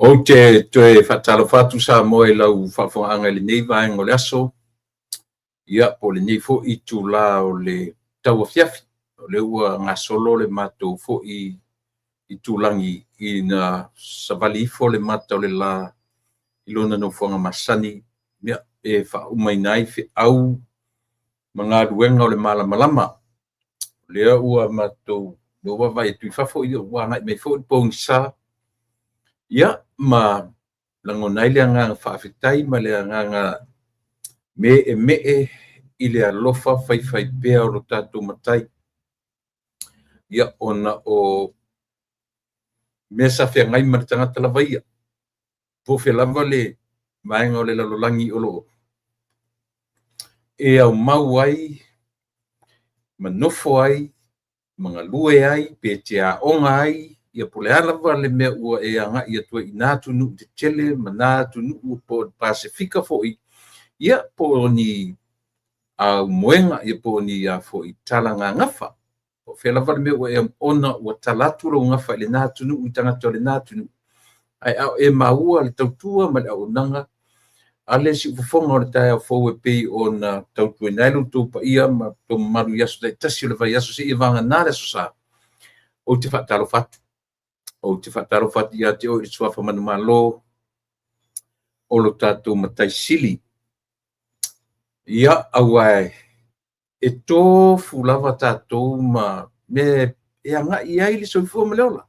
Ou te toe faatalofa atu Samoa i lau faafofogaaga i lenei vaega o le aso, ia po o lenei foi itula o le tauafiafi. O lea ua gasolo le matou foi itulagi ina savali ifo le mata o le la i lona nofoaga masani e faaumaina ai feau ma galuega o le malamalama. O lea ua matou vaavaai atu i fafo ua agai mai foi le pogisa ma lagona ai le agaga faafetai ma le agaga meemee i le alofa faifaipea o lo tatou Matai, ona o mea sa feagai ma le tagata lava ia, po o fea lava le vaega o le lalolagi o lo o e aumau ai ma nofo ai ma galue ai, pe te aoga ai, ia po o le a lava le mea ua e agai atu ai i na atunuu tetele ma na atunuu po o le Pasefika foi, ia po o ni aumoega, po o ni talagagafa. Po o fea lava le mea ua e ona ua tala atu lou gafa i lena atunuu i tagata o lena atunuu, ae a o e maua le tautua ma le auaunaga a le siufofoga o le taeao fou e pei ona tautuaina ai lo outou paia ma outou mamalu i aso taitasi o le vaiaso seia vagana le Aso Sa, ou te faatalofa atu. Ou te faatalofa atu ia te oe i le suafa manumalo o lo tatou Matai Sili. Ia, aua e tofu lava tatou ma mea e agai i ai le soifua ma le ola.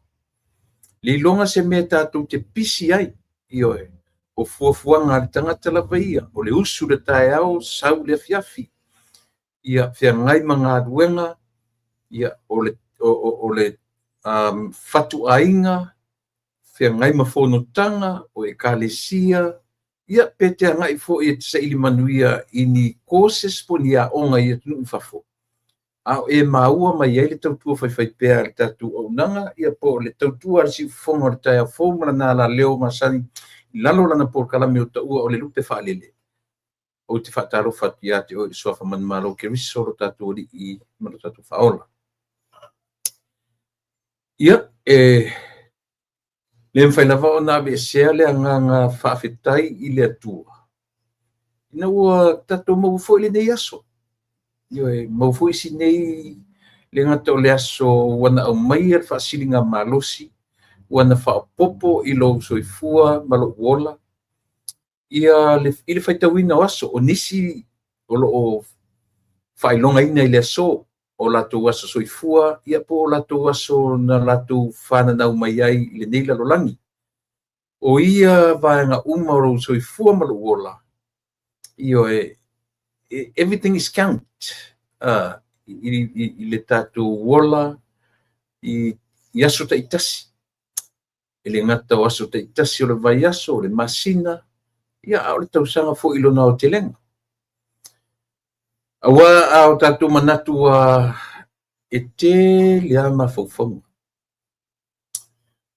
Le iloga se mea tatou te pisi ai, ioe, o fuafuaga a le tagata lava ia, o le usu i le taeao, sau i le afiafi, ia feagai ma galuega, ia o le fatuaiga, feagai ma fonotaga o ekalesia, ia pe te agai foi e te saili manuia i ni courses po o ni aoga i atunuu i fafo, a o e maua mai ai le tautua faifaipea a le tatou auaunaga, ia po o le tautua a le siufofoga o le taeao fou ma lana alaleo masani i lalo o lana polokalame o taua o le lupe faalele. Ou te faatalofa atu ia te oe i le suafa manumalo o Keriso lo tatou Alii ma lo tatou Faaola. Ia, e le mafai lava ona aveesea le agaga faafetai i le Atua ina ua tatou maua foi lenei aso. Ioe, maua foi si nei le gata o le aso ua na aumaia le faasiligamalosi, ua na faaopoopo i lou soifua ma lou ola, ia i le faitauina o aso, o nisi o lo o faailogaina i le aso o latou aso soifua, ia po o latou aso na latou fananau mai ai i lenei lalolagi. O ia vaega uma o lou soifua ma lou ola, ioe, everything is count i le tatou ola i aso taitasi. E le gata o aso taitasi o le vaiaso, o le masina, ia a o le tausaga foi i lona aotelega. Aua a o tatou manatu e tele lava mafaufauga.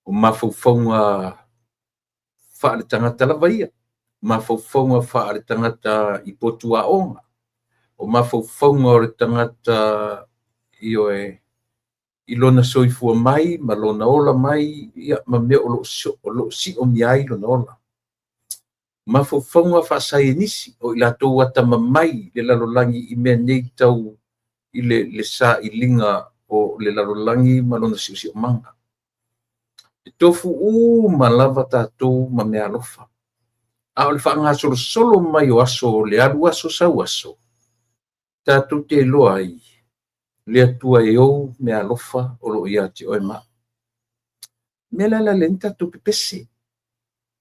O mafaufauga faale-tagata lava ia, mafaufauga faale-tagata i potu aoga, o mafaufauga o le tagata, ioe, i lona soifua mai ma lona ola mai, ia, ma mea o lo o siomia ai lona ola. Mafaufauga faasaienisi, o i latou atamamai i le lalolagi i mea nei tau i le sailiga o le lalolagi ma lona siosiomaga. E tofu uma lava tatou ma meaalofa. A o le faagasolosolo mai o aso o le alu aso sau aso, tatou te iloa ai le Atua e ou meaalofa o lo o ia te oe ma au. Mea la le ni tatou pepese,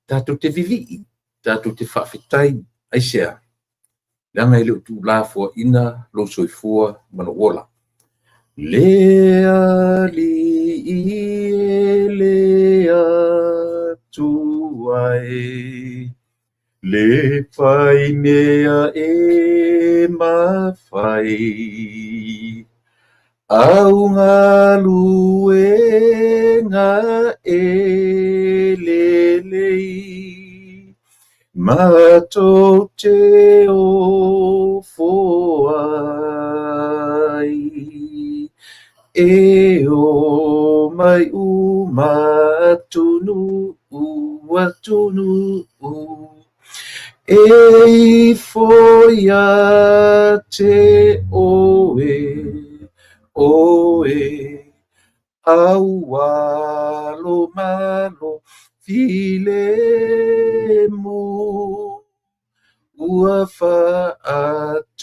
tatou te vivii, tatou te faafetai. Aisea? Leaga e le o tuulafoaiina lou soifua ma lou ola. Le Alii e le Atua e, le fai mea e mafai. Au galuega e lelei, matou te ofo ai. E o mai uma atunuu, atunuu, e ifo ia te oe, oe, aualo malo filemu, ua faatuina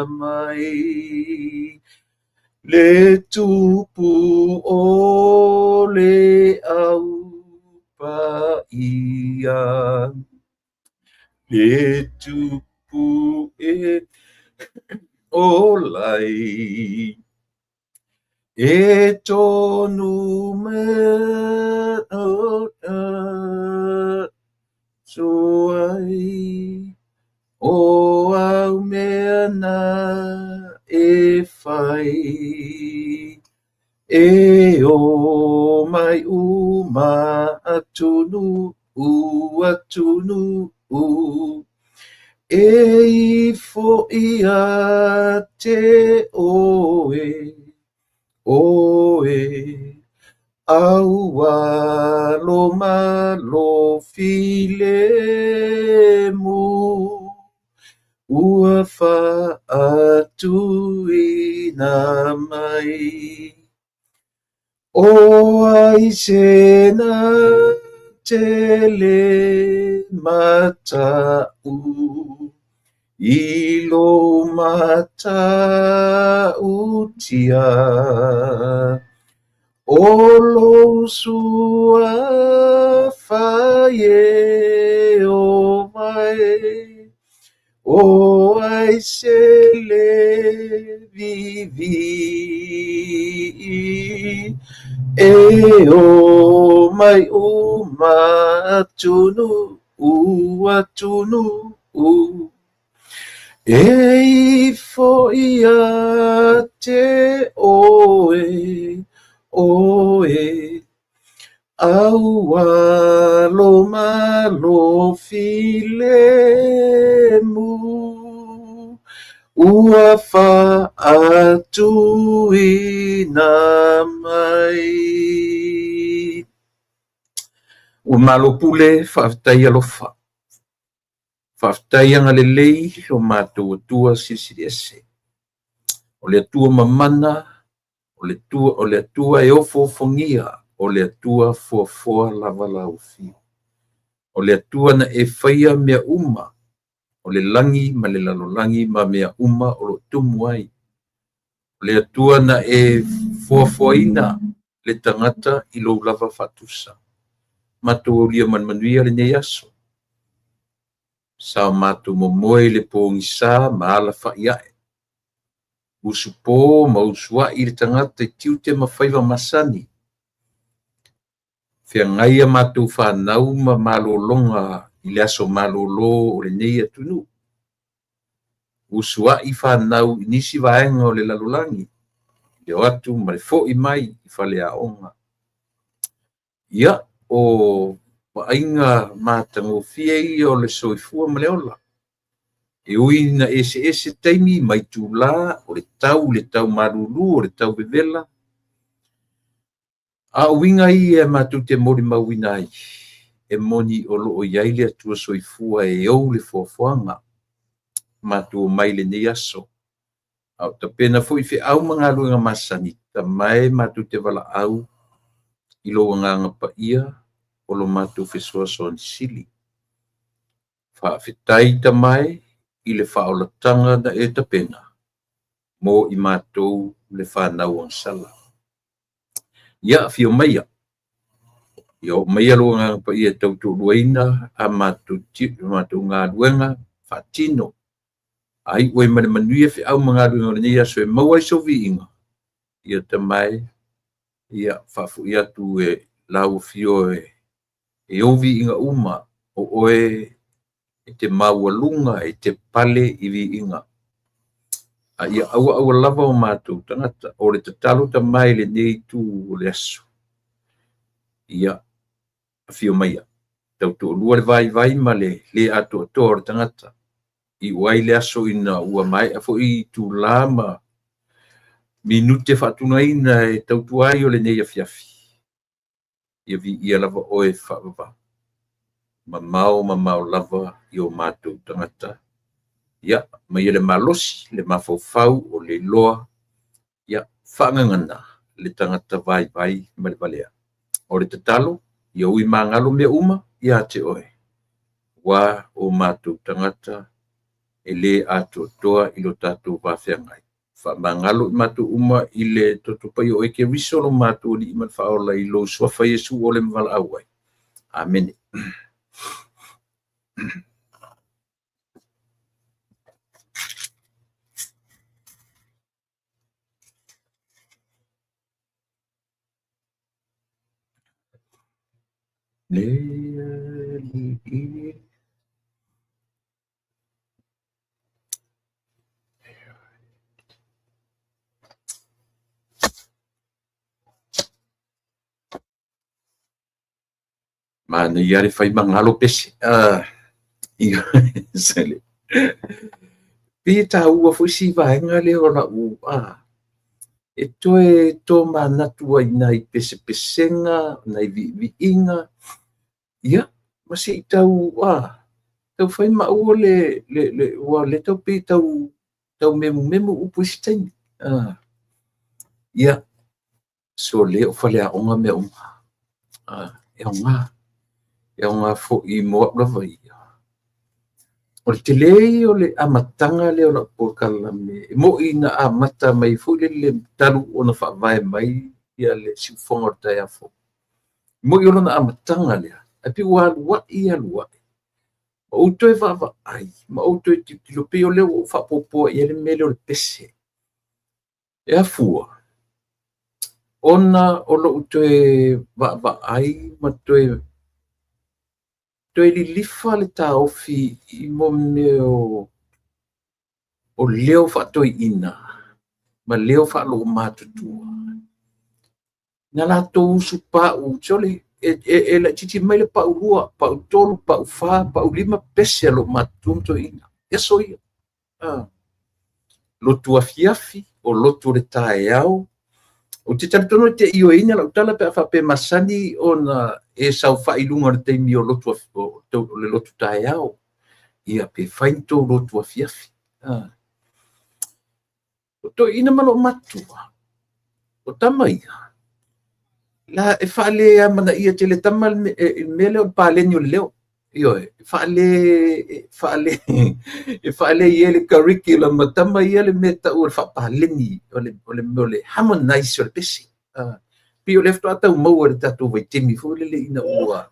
mai le Tupu o le Au Paia, le Tupu e ola ai, e tonu ai, o au mea na e fai, e o mai uma atunuu, atunuu, e ifo ia te oe, oe, aualo malo filemu, ua faatuina mai. O ai se na te le mataʻu i lou matautia, o lou suafa Ieova e, o ai se le vivii, e o mai uma atunuu, atunuu, e ifo ia te oe, oe, aualo malo filemu, ua faatuina mai. Ua malo pule, faafetai alofa, faafetai agalelei o matou Atua silisili ese. O le Atua mamana, o le Atua e ofoofogia, o le Atua foafoa lava lau afio. O le Atua na e faia mea uma, o le lagi ma le lalolagi ma mea uma o lo o tumu ai. O le Atua na e foafoaina le tagata i lou lava faatusa. Matou aulia ma le manuia lenei aso. Sa o matou momoe i le pogisa ma alafai ae. Usupo ma usuai le tagata i tiute ma faiva masani. Feagai a matou fanau ma malologa i le aso malolo o lenei atunuu. Usuai fanau i nisi vaega o le lalolagi, le o atu ma le foi mai i faleaoga. Ia, o vaaiga matagofie ia o le soifua ma le ola. E ui na eseese taimi ma itulā, o le tau i le tau malūlū, o le tau vevela, a o uiga ia e matou te molimauina ai, e moni o loo i ai le Atua soifua e ou le foafoaga. Matou omai i lenei aso, a o tapena foi feau ma galuega masani, Tama e matou te valaau i lou Agaga Paia o lo matou fesoasoani sili. Faafetai Tama e i le faaolataga na e tapena mo i matou le fanau agasala. Ia afio maia, ia oo maia lou Agaga Paia e tautoaluaina a matou galuega faatino. A iu ai ma le manuia feau ma galuega o lenei aso e maua ai sou viiga, ia Tama e, ia faafoi atu e lau Afio e ou viiga uma, o oe e te maualuga, e te pale i viiga. A ia aua aua lava o matou tagata, o le tatalo Tama e i lenei itu o le aso. Ia afio maia, tautoalua le vaivai ma le le atoatoa o le tagata, iu ai le aso ina ua maea foi itulā ma minute faatugaina e tautua ai o lenei afiafi, ia viia lava oe faavavau, mamao mamao lava i o matou tagata. Ia, aumaia le malosi, le mafaufau o le iloa, ia faagagana le tagata vaivai ma le valea. O le tatalo, ia ui magalo mea uma ia te oe, aua o matou tagata e le atoatoa i lo tatou va feagai. Faamagalo i matou uma i le Toto Paia o oe Keriso lo matou Alii ma le Faaola i lou Suafa Iesu o le ma valaau ai. Amene. Le Alii. Manaia le fai magalo pese. Pei e taua foi si vaega lea o lau e toe tomanatu ai i nai pesepesega, nai viiviiga, ia, ma se i tau, tau fai ma aua le, aua o lea tau pei tau, tau memumemu upu i isi taimi. Ia, sole o faleaoga mea uma. E aoga, e aoga foi mo au lava ia. O le tele ia o le amataga lea o lau polokalame, e moni na amata mai foi lele talu ona faavae mai le siufofoga o le taeao fou. E moni o lona amataga lea, ae pei ua alu a'i alu a'i, ma ou toe vaavaai ma ou toe tilotilo, pei o lea ua ou faaopoopoa i ai le mea lea o le pese. E afua ona o lou toe vaavaai ma toe lilifa le taofi i mea o leo faatoeaina ma leo faalogomatutua. Na latou usupauu, sole, e laitiiti mai le pau 2, pau 3, pau 4, pau 5 pese a loomatutua ma toeaiina i aso ia. Lotu afiafi, o lotu o le taeao. Ou te talitonu e te ioeina lau tala pe a faapea e masani ona e saofai i luga o le taimi o lotu o le lotu taeao. Ia pe fai ni tou lotu afiafi. O toeaiina ma loomatutua, o tama ia, la e faaleamanaia tele tama le mea lea o le paleni o le leo. Ioe, e faale i ai le curriculum a tama ia le mea tau o le faapaleni, o le mea o le harmonize o le pese. Pei o lea faatoa tau maua i le tatou vaitaimi foi lele ina ua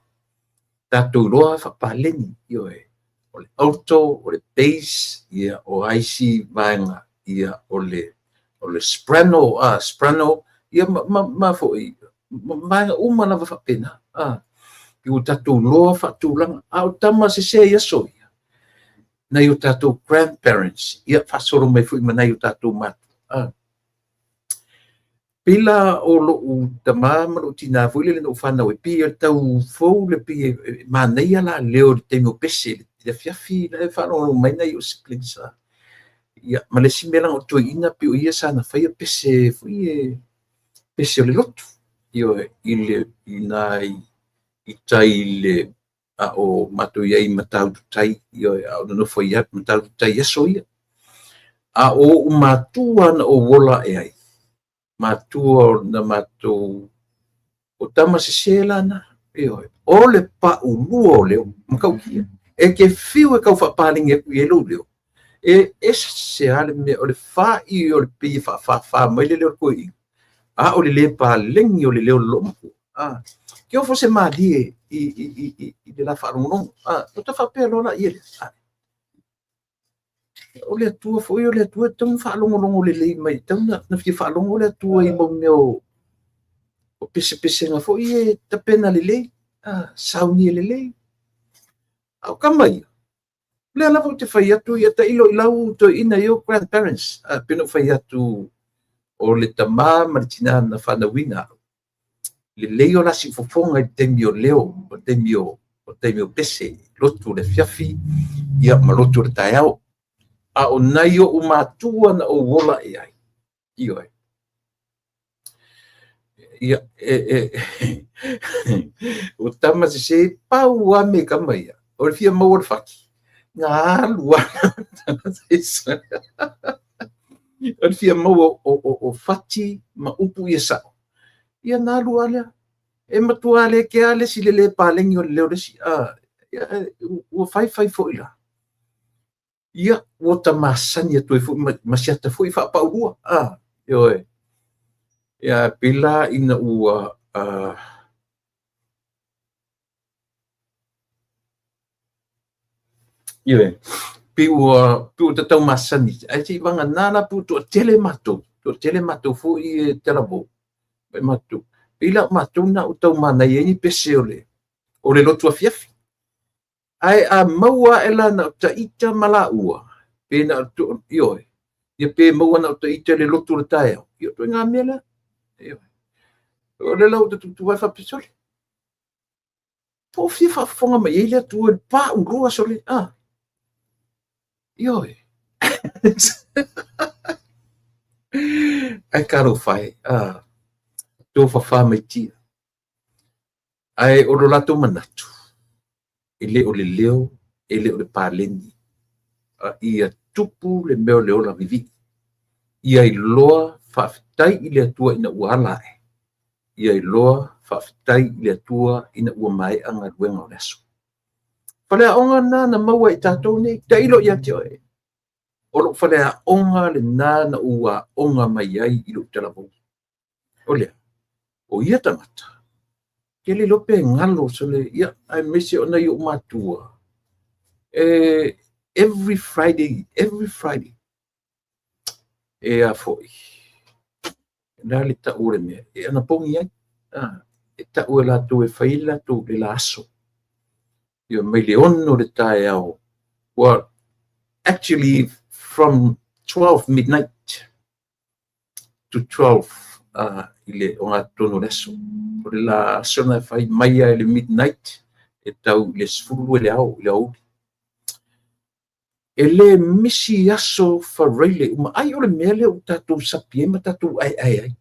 tatou iloa faapaleni, ioe, o le alto, o le bass, ia, o a isi vaega, ia, o le soprano, soprano, ia, ma foi, ma vaega uma lava faapena. Ua tatou iloa faatulaga, a o tama sese i aso ia, nai o tatou grandparents, ia faasolo mai foi ma nai o tatou matua. Pei la o lou tamā ma lou tinā foi lele na ou fanau ai, pei e tau fou le pei e manaia la leo i le taimi o pese i le afiafi la e faalogologo mai nai ou siblings. Ia, ma le isi mea leaga o toeaiina pei o ia sa na faia pese foi e pese o le lotu. Ioe, i le i nai i tai i le a o matou i ai i Matautu Tai, ioe, a o nonofo ai Matautu Tai i aso ia. A o ou matua na ou ola ae ai, matua na matou o tama sese la na, ioe, o le paulua o leo, matautia. E te fiu e tau faapaleni atu i ai lou leo, e ese lava le mea, o le fai o le pei e faafafa mai le leo o le toeaina, a o le le paleni o le leo o le loomatua. Ke ofo se malie i le la faalogologo. Ona faapea loa lea. O le Atua foi o le Atua e tatau ona faalogologo lelei mai, e tatau ona fia faalogo le Atua i mau mea o pesepesega foi ia e tapena lelei, saunia lelei. A o tama ia, o lea lava ou te fai atu, ia tailo i lau toeaina i ou grandparents, pei ona ou fai atu, o le tamā ma le tinā na fanauina au, lelei o la siufofoga i le taimi o leo, o le taimi o pese, lotu o le afiafi, ia ma lotu o le taeao. A o nai ou matua na ou ola i ai, ioe, ia, o tama sese, pau lava mea i tama ia, o le fia maua o le fati, na alu lava o le fia maua o fati ma upu ia sao, ia na alu lava lea. E matua le kea le isi le le paleni o le leo o le isi. Ua fai fai foi la. Ia, ua ta masani atu ai foi ma si ata foi faapaulua. Ioe. Ia, pei la ina ua ioe, pei ua tatau masani, ae se i vagana la pe ua toatele matou, toatele matou foi e talavou, e matou. Pei la o matou na ua tau manaia ai ni pese o le lotu afiafi. Ae a maua ae la na o taita ma laua, pe na o, ioe, ia pe maua na o taita i le lotu o le taeao, ia o ituaiga mea lea. Ioe. O lea la ua ta tutu ai faapea, sole, po o fia faafofoga mai ai le Atua i le paulua, sole, ioe. Ae talofa e, tofafa mai tia. Ae o lo latou manatu, e le o le leo, e le o le paleni, a ia tupu le mea o le ola vivii. Ia iloa faafetai i le Atua ina ua ala ae. Ia iloa faafetai i le Atua ina ua maea galuega o le aso. Faleaoga lena na maua e tatou nei, tailo ia te oe. O lou faleaoga lena na ou aoga mai ai i lou talavou. O lea, o ia tagata, ke le iloa pe galo sole, ia, aemaise o nai ou matua, every Friday, every Friday, e a foi, la le tau o le mea, e anapogi ai, e tau e latou e fai latou le la aso. Ia mai le 6 le taeao, well, actually from 12 midnight to 12 i le ogatotonu o le aso. O le la aso na fai mai ai le midnight e tau i le 12 le ao i le aoauli. E le misi aso faraile uma. Ai o le mea lea ua tatou sapi ai ma tatou aeae ai.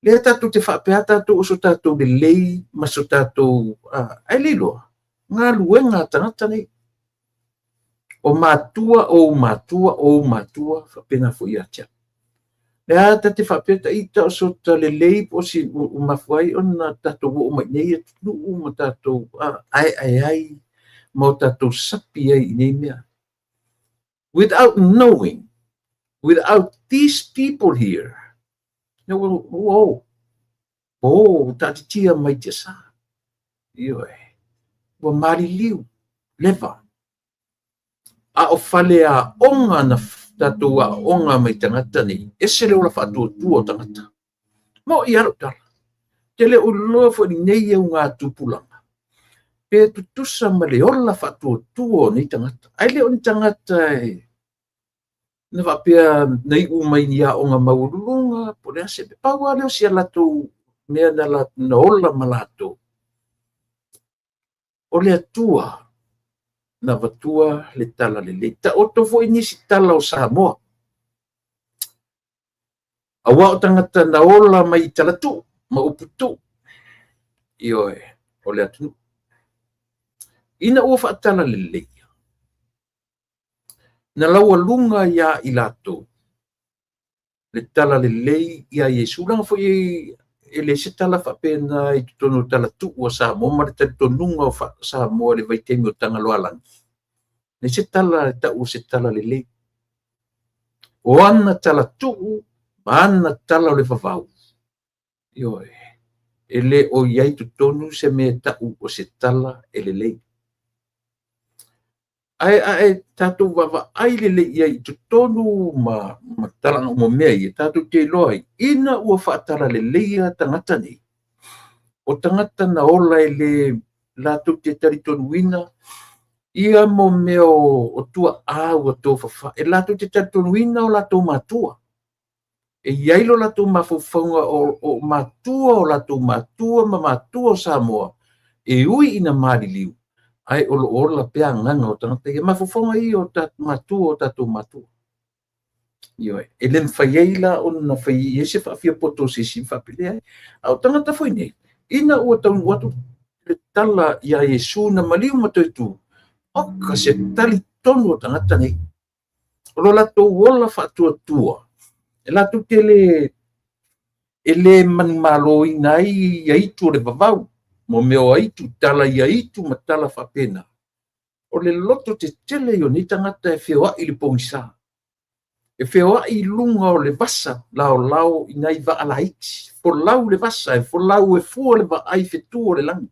Lea tatou te faapea tatou o so tatou lelei ma so tatou ae le iloa galuega a tagata nei. O matua o matua o matua faapena foi ia te au. Lea ta te faapea ta ita o so ta lelei po o si o mafua ai ona tatou oo mai nei atunuu ma tatou aeae ai ma o tatou sapi ai i nei mea. Without knowing, without these people here, ua o taatitia mai tiasa. Ioe, ua maliliu, leva. A o faleaoga na tatou aoga mai tagata nei, ese le ola faatuatua o tagata. Mo i alo tala. Te le o iloa foi nei e unga tupulaga. Pe tutusa ma le ola faatuatua o nei tagata. Ai le o ni tagata e na faapea nei u mai ni aoga maualuluga, po le a se pau lava lea o si a latou mea na ola ma latou. O le Atua na avatua le tala lelei. Taoto foi nisi tala o Samoa. Aua o tagata na ola mai i talatuu ma uputuu. Ioe, o le atunuu. Ina ua faatala lelei, na laualuga ia i latou le tala lelei ia Iesu. Leaga foi e le se tala faapena i totonu o talatuu a Samoa ma le talitonuga o Samoa le vaitaimi o Tagaloaalagi. Le se tala e tau o se tala lelei. O ana talatuu ma ana tala o le vavau. Ioe, e le o iai totonu se mea tau o se tala e lelei. Ae a e tatou vaavaai lelei i ai i totonu ma talaga uma mea ia, tatou te iloa ai, ina ua faatalaleleia tagata nei, o tagata na ola e le latou te talitonuina ia mo mea o tuaa ua tofafa, e latou te talitonuina o latou matua. E i ai lo latou mafaufauga o matua o latou matua ma matua o Samoa, e ui ina maliliu, ae o lo o ola pea agaga o tagata ia. Mafaufauga ia o matua o tatou matua. Ioe, e le mafai ai la ona fai i ai se faafiapoto o se isi ma faapea leai. A o tagata foi nei, ina ua taunuu atu le tala iā Iesu na maliu ma toe tu, oka se talitonu o tagata nei. O lo latou ola faatuatua, e latou te le e le manumaloina ai aitu o le vavau, mo mea o aitu, tala i aitu ma tala faapena. O le loto tetele ia o nei tagata e feoai i le pogisa, e feoai i luga o le vasa laolao i nai vaa laiti, folau le vasa, e folau e fua le vaai i fetu o le lagi.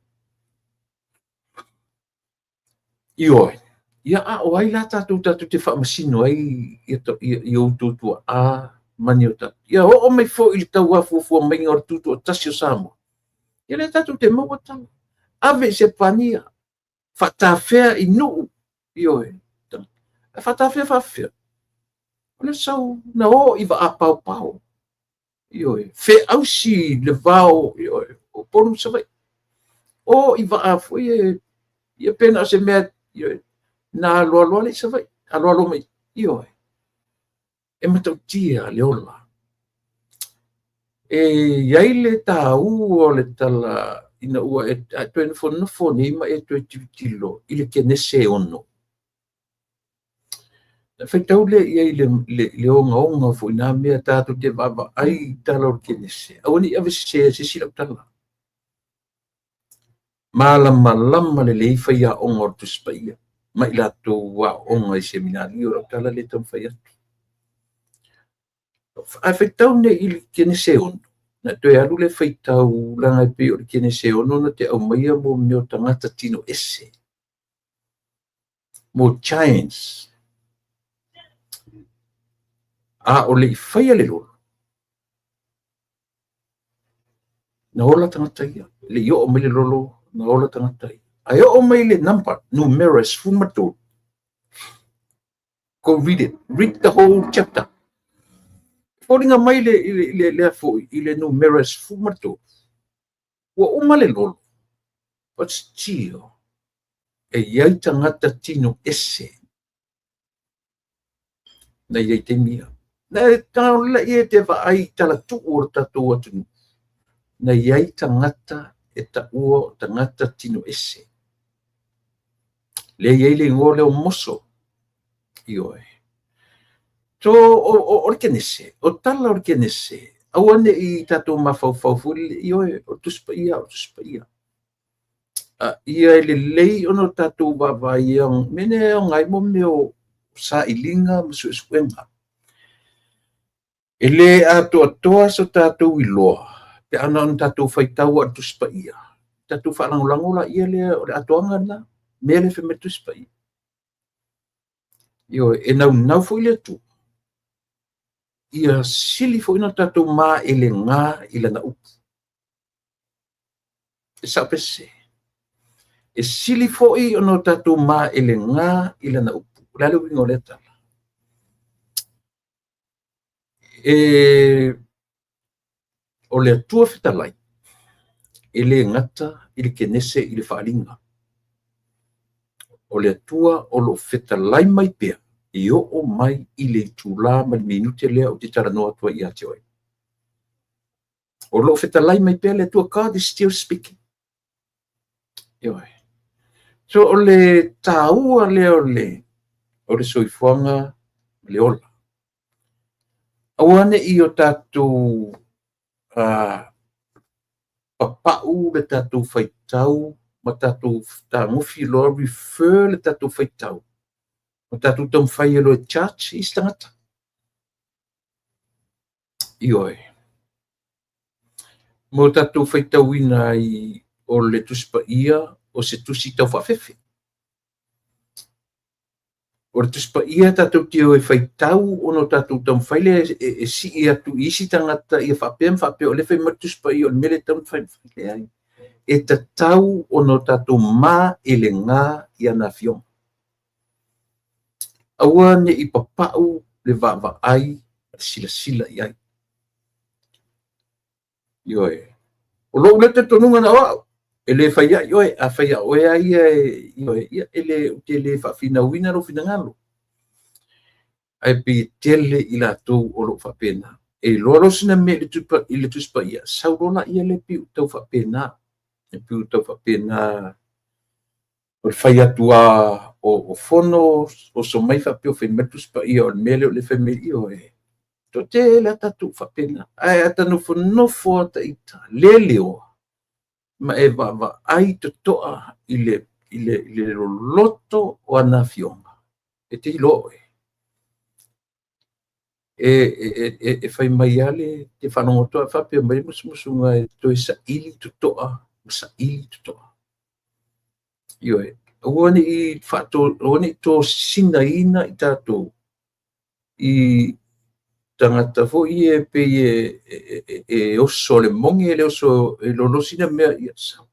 Ioe, ia a o ai la tatou tatou te faamasino ai i outou tuaa ma ni o tatou. Ia oo mai foi i le tauafuafua maiga o le tutoatasi o Samoa, ia lea tatou te maua tala. Ave i Sepania, faatafea i Nuu, ioe, ae faatafea faafefea? O le sau na o i vaapaopao, ioe, feausi le vao, ioe, o Upolu ma Savaii. O i vaa foi e, ia pe na o se mea, ioe, na aloaloa lea i Savaii, aloalo mai, ioe. E matautia le ola. E i ai le taua o le tala ina ua e toe nofonofo nei ma e toe tilotilo i le Kenese 6. Na faitau lea i ai i le ogaoga foi nā mea tatou te vaavaai i tala o le Kenese. Aua ne i avesese e se isi lau tala. Malamalama lelei faiaoga o le Tusi Paia ma i latou aooga i seminari o lau tala lea e taumafai atu. Ae faitau nei i le Kenese 6, na toe alu le faitau leaga e pei o le Kenese 6 na te aumaia mo mea o tagata tino ese, mo giants. A o le i faia le lolo, na ola tagata ia. E le i oo mai le lolo, na ola tagata ia. Ae oo mai le number, numera 13. Go read it. Read the whole chapter. Foliga mai le, le, le, le foi, i le numera 13. Ua uma le lolo. But still, e i ai tagata tino ese na i ai taimi ia. Na e taolai e te vaai i talatuu o le tatou atunuu, na i ai tagata e taua o tagata tino ese. Lea i ai le igoa lea o Moso. Ioe. So, o le Kenese, o tala o le Kenese, aua ne i tatou mafaufau foi lele, ioe, o le Tusi Paia, o le Tusi Paia. A ia e lelei ona o tatou vaavaai e mea nei e aoga ai mo mea o sailiga ma suesuega. E le atoatoa so tatou iloa pe ana ona tatou faitau lava i le Tusi Paia, tatou faalagolago laia lea o le atoaga lena, mea lea e fai mai le Tusi Paia. Ioe, e naunau foi le Atua ia sili foi ona tatou maelega i lana upu. E sao pe sese? E sili foi ona o tatou maelega i lana upu. O le a le uiga o lea tala? E o le Atua fetalai, e le gata i le Kenese i le faaaliga. O le Atua o lo o fetalai mai pea e oo mai i le itula ma le minute lea ou te talanoa atu ai ia te oe. O lo o fetalai mai pea le Atua, God is still speaking. Ioe. So o le taua lea o le soifuaga ma le ola. Aua ne i o tatou papau le tatou faitau ma tatou tagofi loa refer le tatou faitau ma tatou taumafai e loa e judge isi tagata. Ioe. Mo tatou faitauina ai o le Tusi Paia o se tusi tau faafefe. O le Tusi Paia tatou te o e faitau ona o tatou taumafai lea e sii atu i isi tagata ia faapea ma faapea o lea e fai mai le Tusi Paia o le mea lea e tatau ona fai. Leai. E tatau ona o tatou maelega i ana afioga. Aua ne i papau le vaavaai ma le silasila i ai. Ioe. O lou lea talitonuga na o au, e le fai ai oe, a fai a oe a ia, ioe, ia e le, ou te le faafinauina lou finagalo. Ae pei e tele i latou o lo o faapena. E iloa loa sina mea i le Tusi Paia, sau loa laia lea pei ua tau faapena. E pei ua tau faapena o le fai atu lava o fono, oso mai faapea o fai mai le Tusi Paia o le mea lea o lea e fai mai, ioe. Toatele lava tatou faapena. Ae a ta nofonofo lava ita, le leoa, ma e vaavaai totoa i le loloto o ana afioga, e te iloa oe. E fai mai lava le te faalogo atu lava faapea mai le musumusuga e toe saili totoa ma saili totoa. Ioe, aua ne i aua ne i tosinaina i tatou i tagata foi ia e pei e oso le moge e le oso e lolosi na mea ia sau.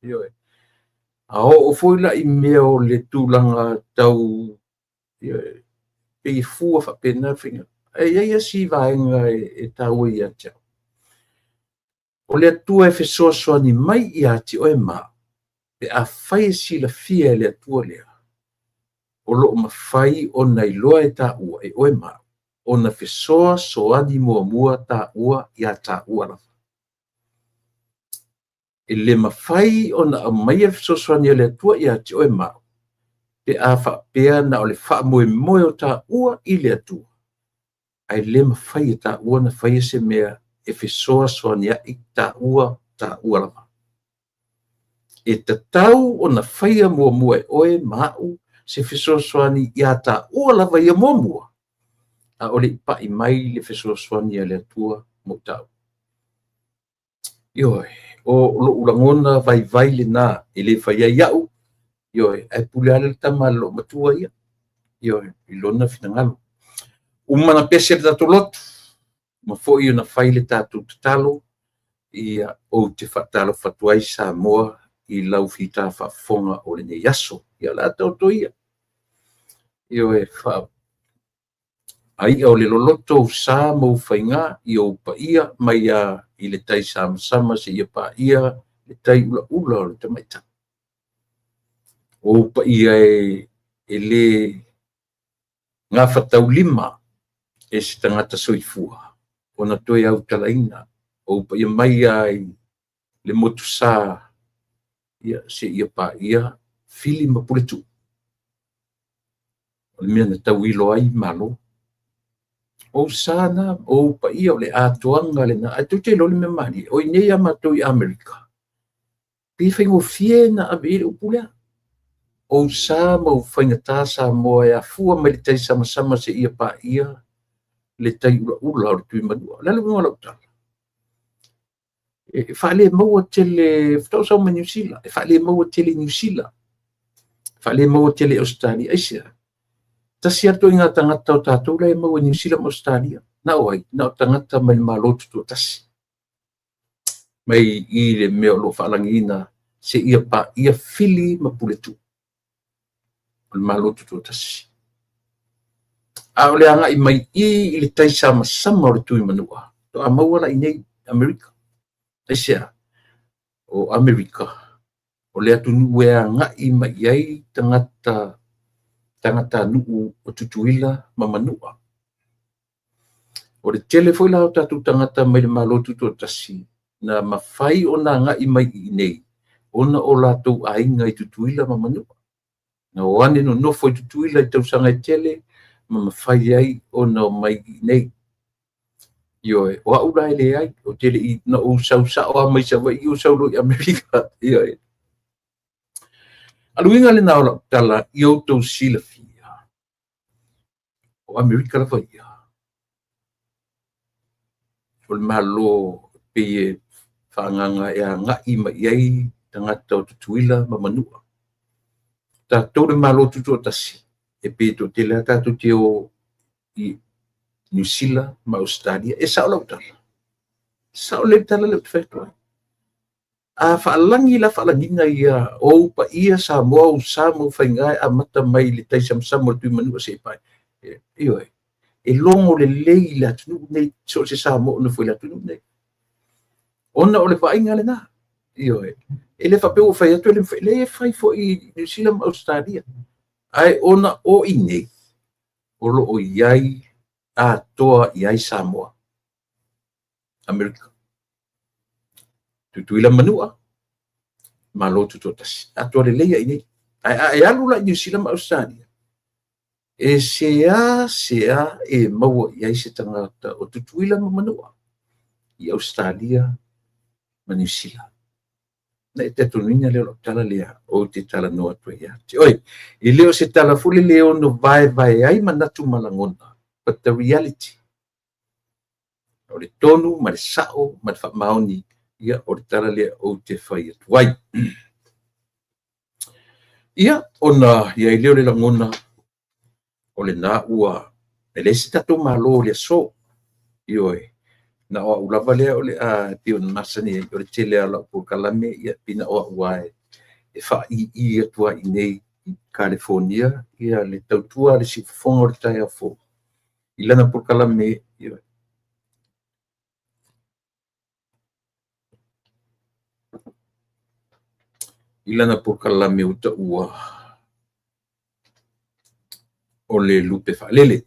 Ioe. A oo foi la i mea o le tulaga tau, ioe, pei e fua faapena le faiga. Ae i ai lava si vaega e taua ia te au. O le Atua e fesoasoani mai ia te oe ma au, pe afai e silafia e le Atua lea, o lo o mafai ona iloa e taua, e oe ma au, ona fesoasoani muamua taua ia taua lava. E le mafai ona aumaia le fesoasoani a le Atua ia te oe ma au, pe a faapea na o le faamoemoe o taua i le Atua, ae le mafai e taua ona faia se mea e fesoasoani ai taua, taua lava. E tatau ona faia muamua e oe ma au se fesoasoani ia taua lava ia muamua, a o le i pai mai le fesoasoani a le Atua mo taua. Ioe, o lou lagona vaivai lena, e le fai ai au, ioe, ae pule lava le tama a le loomatua ia, ioe, i lona finagalo. Uma na pese le tatou lotu, ma foi ona fai le tatou tatalo, ia ou te faatalofa atu ai Samoa i lau fita faafofoga o lenei aso. Ia o le a taoto ia. Ioe, ai'a o le loloto ou sa ma ou faiga i ou paia mai lava i le tai samasama seia paia le tai ulaula o le tamaitai. O ou paia e le gafataulima e se tagata soifua ona toe autalaina, o ou paia mai lava i le motusa ia seia paia Fili ma Puletuu, o le mea na tauilo ai Malo. O ou sa na, o ou paia o le atoaga lena. Ae tou te iloa le mea malie, o i inei ia matou i Amerika, pei e faigofie na ave i ai le upu lea. O ou sa ma ou faigata Samoa e afua mai le tai samasama seia paia le tai ulaula o le Tuimanua. O le a le uiga o lau tala? E faalemaua tele, faatoa ou sau mai Niu Sila, e faalemaua tele i Niu Sila, faalemaua tele i Ausetalia. Aisea? Tasi lava le ituaiga tagata o tatou la e maua i Niu Sila ma Ausetalia. Na o ai? Na o tagata mai le Malo Tutoatasi. Mai i le mea o lo o faalagiina seia paia Fili ma Puletuu o le Malo Tutoatasi. A o le agai mai i i le tai samasama o le Tuimanua, faatoa maua la i nei Amerika. Aisea? O Amerika, o le atunuu e agai mai i ai tagata tagatanuu o Tutuila ma Manua. O le tele foi la o tatou tagata mai le Malo Tutoatasi na mafai ona agai mai i inei ona o latou aiga i Tutuila ma Manua. Na o ane nonofo i Tutuila i tausaga e tele ma mafai ai ona omai i inei. Ioe, o au la e leai, ou te le i, na ou sau sao lava mai Savaii ou sau loa i Amerika. Ioe. A o le uiga lena o lau tala ia outou silafia, o Amerika lava ia, o le Malo pei e faaagaaga e agai mai i ai tagata o Tutuila ma Manua. Tatou le Malo Tutoatasi, e pei e toatele lava tatou te o i Niu Sila ma Ausetalia. E sao lau tala? E sao lelei le tala lea ou te fai atu ai. A faalagi la faalagiga ia o ou paia Samoa, ou sa ma ou faiga e amata mai i le taisamasama o le Tuimanua seia paia. Ioe, e logo lelei i le atunuu lenei, so o se Samoa o nofo i le atunuu lenei. Ona o le vaaiga lena. Ioe, e le faapea ua fai atu e le mafai, leai e fai foi i Niu Sila ma Ausetalia. Ae ona o i inei, o lo o i ai atoa i ai Samoa. Amerika. Tutuila ma Manua, Malo Tutoatasi. Atoa lelei lava i inei. Ae a e alu la i Niu Sila ma Ausetalia, e seasea e maua i ai se tagata o Tutuila ma Manua i Ausetalia ma Niu Sila. Na e talitonuina lea o lau tala lea ou te talanoa atu ai ia te oe. E le o se tala foi lele e ono vaevae ai manatu ma lagona, but the reality. O le tonu ma le sao ma le faamaoni, ia o le tala lea ou te fai atu ai. Ia, ona i ai lea o le lagona, o lena ua e leai se tatou Malo i le aso. Ioe, na o au lava lea o le a, e pei ona masani ai, o le tele lava o lau polokalame, ia pei na o au lava e faaii atu lava i inei i Kalifonia ia le tautua a le siufofoga o le taeao fou i lana polokalame. Ioe. I lana polokalame ua taua o le lupe faalele.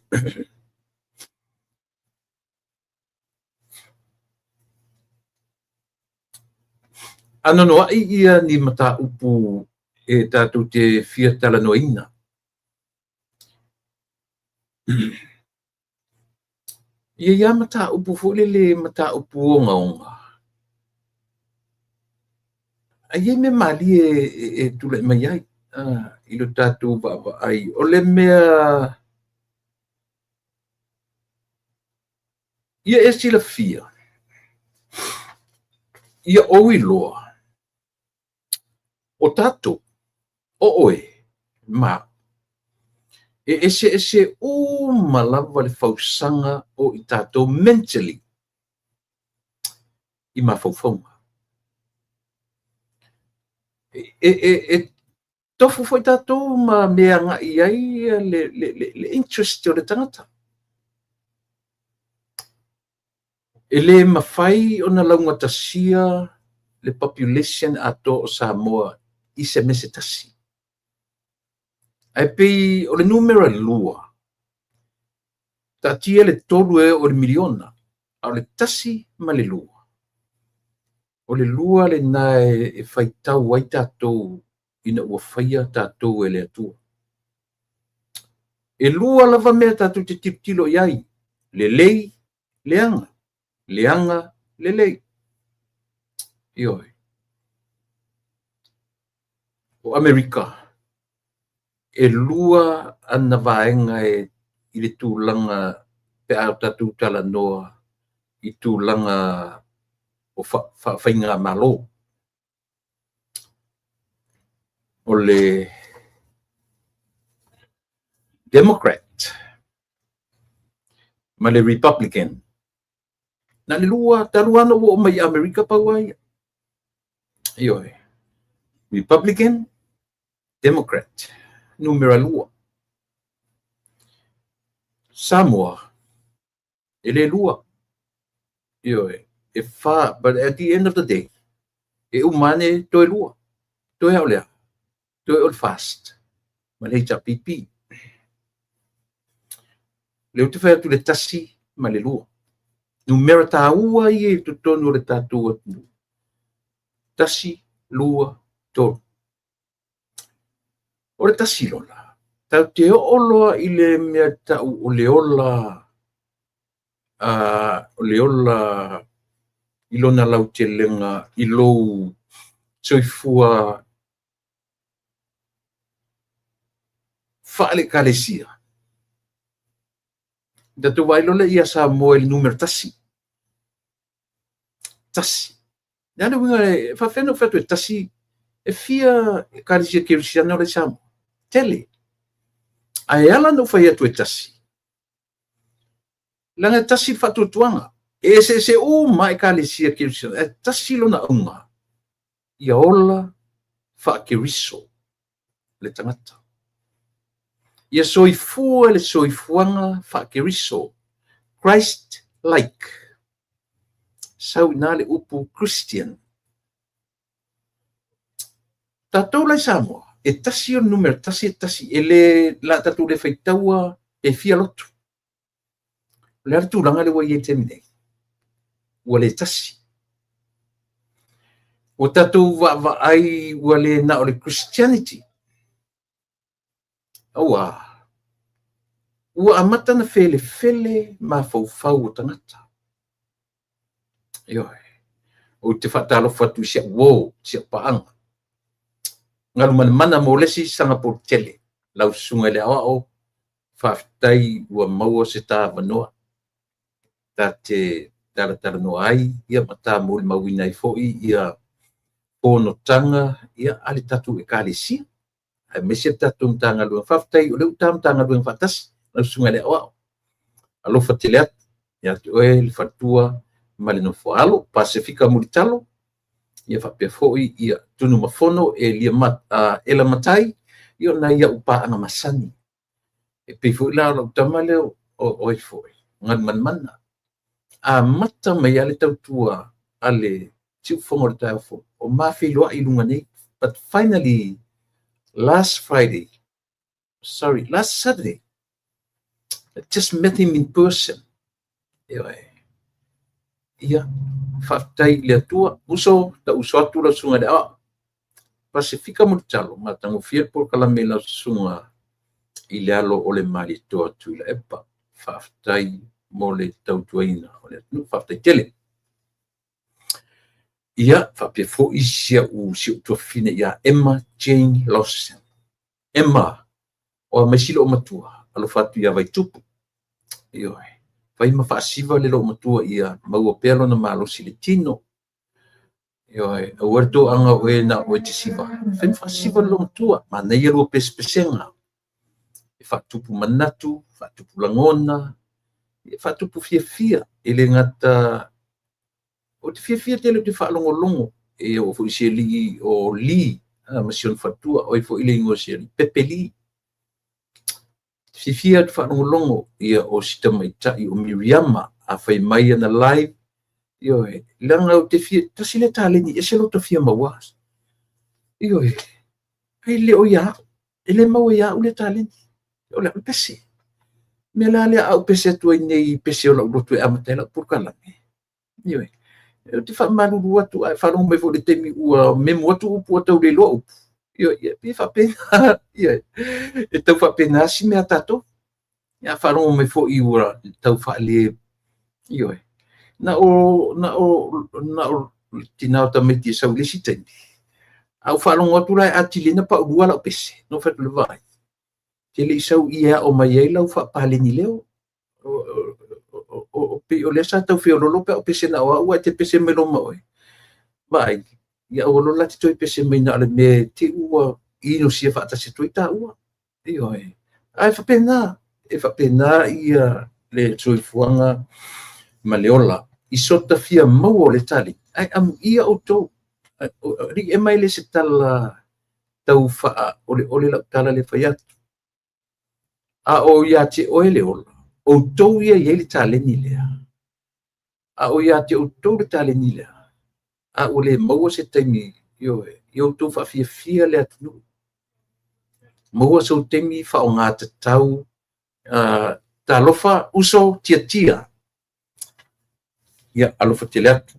Anoanoai ia ni mataupu e tatou te fia talanoaina. E i ai lava mataupu foi lele, mataupu ogaoga, ae i ai mea malie e tulai mai ai i lo tatou vaavaai. O le mea ia e silafia, ia ou iloa, o tatou, o oe ma au, e eseese uma lava le fausaga o i tatou mentally i mafaufauga. E tofu foi tatou ma mea agai i ai le interest o le tagata. E le mafai ona laugatasia le population atoa o Samoa i se mea se tasi. Ae pei o le numera 2, taatia le 3 e oo i le miliona, a o le 1 ma le 2, o le 2 lena e faitau ai tatou ina ua faia tatou e le Atua. E 2 lava mea tatou te tilotilo i ai, lelei, leaga, leaga, lelei. Ioe. O Amerika, e 2 ana vaega e i le tulaga pe a tatou talanoa i tulaga o faafaigamalo. O le Democrat ma le Republican. Na le 2, talu lava ona ou oo mai i Amerika pau lava ia. Ioe. Republican, Democrat, numera 2. Samoa, e le 2. Ioe, e 4, but at the end of the day, e uma ane toe 2. Toe a o lea, toe o le FAST ma le HRPP. Lea ou te fai atu le 1 ma le 2. Numera taua ia i totonu o le tatou atunuu. 1, 2, 3. O le 1 lola, tatou te oo loa i le mea tau o le ola, o le ola i lona lautelega i lou soifua faale-ekalesia. Tatou vaai loa lea ia Samoa i le numera 1. 1. Le a le uiga e faafefea ona ou fai atu e 1, e fia ekalesia kerisiano la i Samoa? Tele. Ae ala ona ou fai atu e tasi, leaga e tasi le faatuatuaga. E eseese uma lava Ekalesia Kerisiano, ae tasi lona auga, ia ola faa-Keriso le tagata. Ia soifua le soifuaga faa-Keriso, Christ like. Sau i ina le upu Christian. Tatou la i Samoa, e tasi o le numera tasi e tasi, e le, la tatou le faitaua pe fia lotu. O le a le tulaga lea ua i ai i le taimi nei? Ua le tasi. Ua tatou vaavaai ua le na o le Christianity. Aua, ua amata ona felefele mafaufau o tagata. Ioe. Ou te faatalofa atu i si au uo, si au paaga. Galumanamana mo le isi Sagapolu tele. Lau susuga i le Aoao, faafetai ua maua se ta avanoa ta te talatalanoa ai ia ma ta molimauina ai foi ia fonotaga ia a le tatou Ekalesia aemaise le tatou Matagaluega. Faafetai o lea ua ta Matagaluega faatasi lau susuga i le Aoao. Alofa tele atu ia te oe le faletua ma le nofoaalo, Pasefika Mulitalo, ia faapea foi ia Tunumafono Elia Ela Matai, ia o nai au paaga masani. E pei foi la o lau tama lea o ai foi, Galumanamana. Amata mai lava le tautua a le Siufofoga o le Taeao Fou, o ma feiloai i luga nei. But finally, last Friday, sorry, last Saturday, I just met him in person. Ioe. Ia, faafetai i le Atua. Uso, ta uso atu lau susuga i le Aoao. Pasefika Mulitalo, matagofie le polokalame i lau susuga i le alo o le Malietoa Tuilaepa. Faafetai mo le tautuaina o le atunuu. Faafetai tele. Ia, faapea foi si au tuafafine ia Emma Jane Lawson. Emma, o a mai si loomatua, alofa atu ia Vaitupu. Ioe. Fai ma faasiva le loomatua ia maua pea lona malosi i le tino. Ioe, aua le toaga o oe na o oe te siva. Fai ma faasiva le loomatua, manaia lua pesepesega. E faatupu manatu, faatupu lagona, e faatupu fiafia. E le gata ou te fiafia tele ou te faalogologo e oo foi i si alii o Lee ma si ona faletua, o ai foi le igoa o si alii, Pepe Lee. Fiafia ou te faalogologo ia o si tamaitai o Miriama a fai mai ana live, ioe, leaga ou te fia, tasi lea taleni ese lo ta fia maua. Ioe, ai le o ia au, e le maua ia au lea taleni. O le au pese. Mea la lea a ou pese atu ai nei i pese o lau lotu e amata ai lau polokalame. Ioe. Ou te faamalulu atu, ae faalogo mai foi i le taimi ua memo atu upu ua tau le iloa upu. Ioe, ia, e faapena, ioe, e tau faapena si mea a tatou. Ia, faalogo mai foi ua tau faale, ioe. Na o, na o, na o tina o tamaiti e sau i le isi taimi. A ou faalogo atu la e atili na paulua lau pese, na ou fai atu le vaai. Te le i sau i e ao mai ai lau faapaleni leo. O pei o lea sa tau feololo pe a ou pese na o au ae te pese mai loa ma oe. Vaai, ia aua loa la te toe pese mai na o le mea te ua inosia faatasi atu ai taua. Ioe. Ae faapena, e faapena ia le soifuaga ma le ola i so ta fia maua o le taleni. Ae amuia outou. Alii e mai le se tala tau faaoleole lau tala le fai atu. A o ia te oe le ola, outou ia i ai le taleni lea. A o ia te outou le taleni lea, a ua le maua se taimi, ioe, ia outou faafiafia le atunuu. Maua sou taimi faaaoga tatau, talofa, uso, tiatia. Ia, alofa tele atu.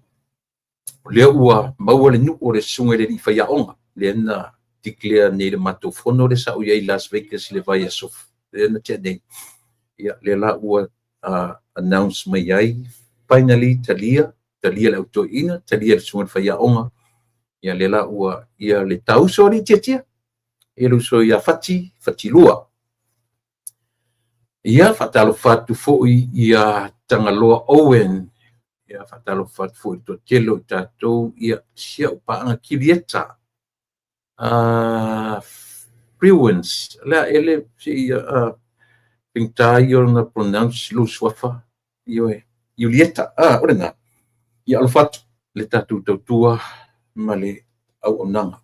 O lea ua maua le nuu o le susuga i le alii faiaoga, lea na declare nei i le matou fono lea sa ou i ai i Las Vegas i le vaiaso lea na tea nei. Ia, lea la ua announce mai ai, finally talia, talia le au toeaina, talia le susuga i le faiaoga. Ia, lea la ua, ia le tauso alii tiatia, ia le uso ia Fati, Fatilua. Ia, faatalofa atu foi ia Tagaloa Owen, ia faatalofa atu foi i le toatele o i tatou, ia si au paaga Kilieta. Prewins, o le a ea le, se i faigata ia ona pronounce lou suafa, ioe, Iulieta, o lena, ia alofa atu le tatou tautua ma le auaunaga.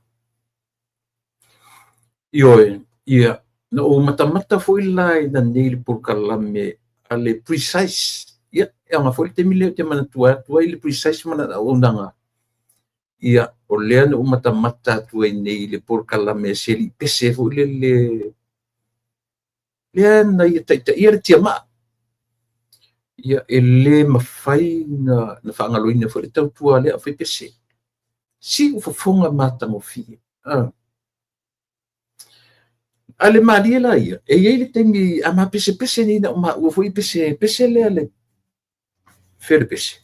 Ioe, ia, na ou matamata foi la ina nei le polokalame a le Precise. Ia, e aoga foi le taimi lea ou te manatua atu ai le Precise ma lana auaunaga. Ia, o lea na ou matamata atu ai nei i le polokalame a si alii pese foi lele, lea na ia taitaia le tiamaa. Ia, e le mafai na faagaloina foi le tautua a lea aufaipese. Siufofoga matagofie. A le malie la ia, e i ai le taimi a ma pesepese nei na o maua foi pese, pese lea le fea le pese.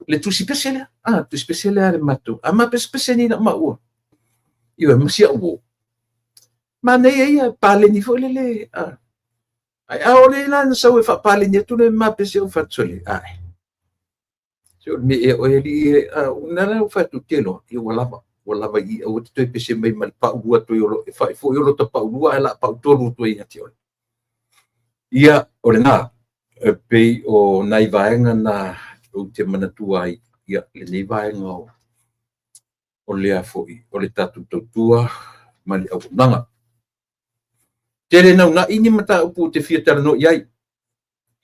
Le tusi pese lea, tusi pese lea le matou. A ma pesepese nei na o maua. Ioe, ma si au uo. Manaia ia, paleni foi lele, Ai a ole la na sau e faapaleni atu le ma pese o fai atu, sole, ae. Se o le mea ea oe alii e, na la ua fai atu, te iloa, ia ua lava, ua lava i i, aua e te toe pese mai ma le paulua atu ai o lo, e fai foi o lota paulua ae o le a pautolu atu ai ia te oe. Ia, o lena, e pei o nai vaega na ou te manatua ai, ia, lenei vaega o, o lea foi, o le tatou tautua ma le auaunaga. Tele naunai ni mataupu ou te fia talanoa i ai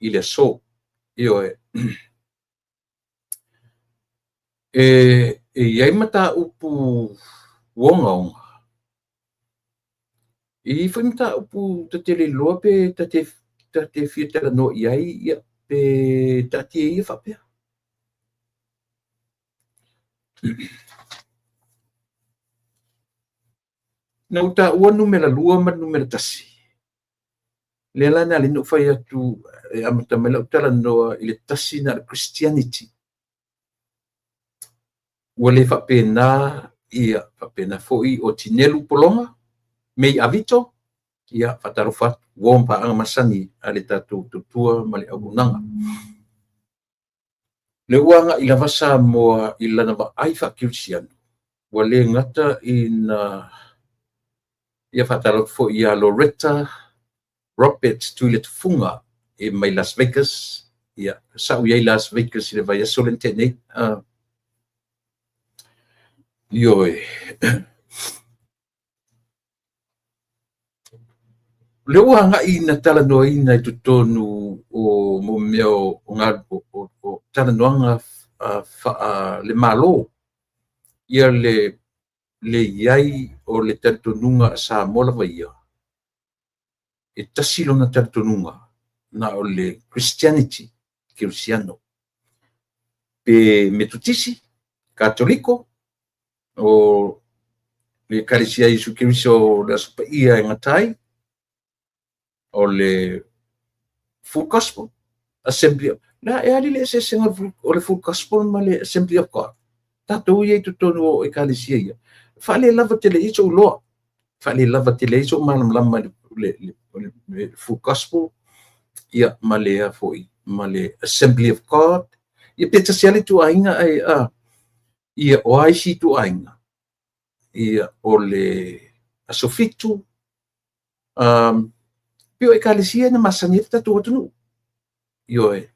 i le aso. Ioe. E i ai mataupu ogaoga, e i ai foi mataupu ta te le iloa pe ta te fia talanoa i ai, ia, pe taatia ia faapea. Na ou taua numera 2 ma le numera 1. Lea la na ala ai ona ou fai atu e amata mai lau talanoa i le 1 na o le Christianity. Ua le faapena, ia faapena foi o Tinelu Pologa, Mei Avito, ia faatalofa atu, uo ma paaga masani a le tatou tautua ma le auaunaga. Lea ua agai lava Samoa i lana vaai faakerisiano, ua le gata ina ia faatalofa foi ia Loretta Roberts Tuiletufuga e mai Las Vegas, ia sa ou i ai Las Vegas i le vaiaso lea na tea nei. Ioe. O lea ua agai ina talanoaina i totonu o mo mea o, o, o talanoaga faale-Malo ia le i ai o le talitonuga a Samoa lava ia, e tasi lona talitonuga na o le Christianity, Kerisiano, pe Metotisi, Katoliko, o le Ekalesia Iesu Keriso o le Aso Paia e gata ai, o le Full Gospel, Assembly of, la e ali le eseesega o le Full Gospel ma le Assembly of God. Tatou ia i totonu o Ekalesia ia. Faalelava tele i ai sou iloa. Faalelava tele ai sou malamalama i le Full Gospel, ia, ma le a foi, ma le Assembly of God. Ia pe tasi lava le ituaiga ae a, ia, o a isi ituaiga? Ia, o le Aso Fitu, pei o Ekalesia na masani ai le tatou atunuu. Ioe.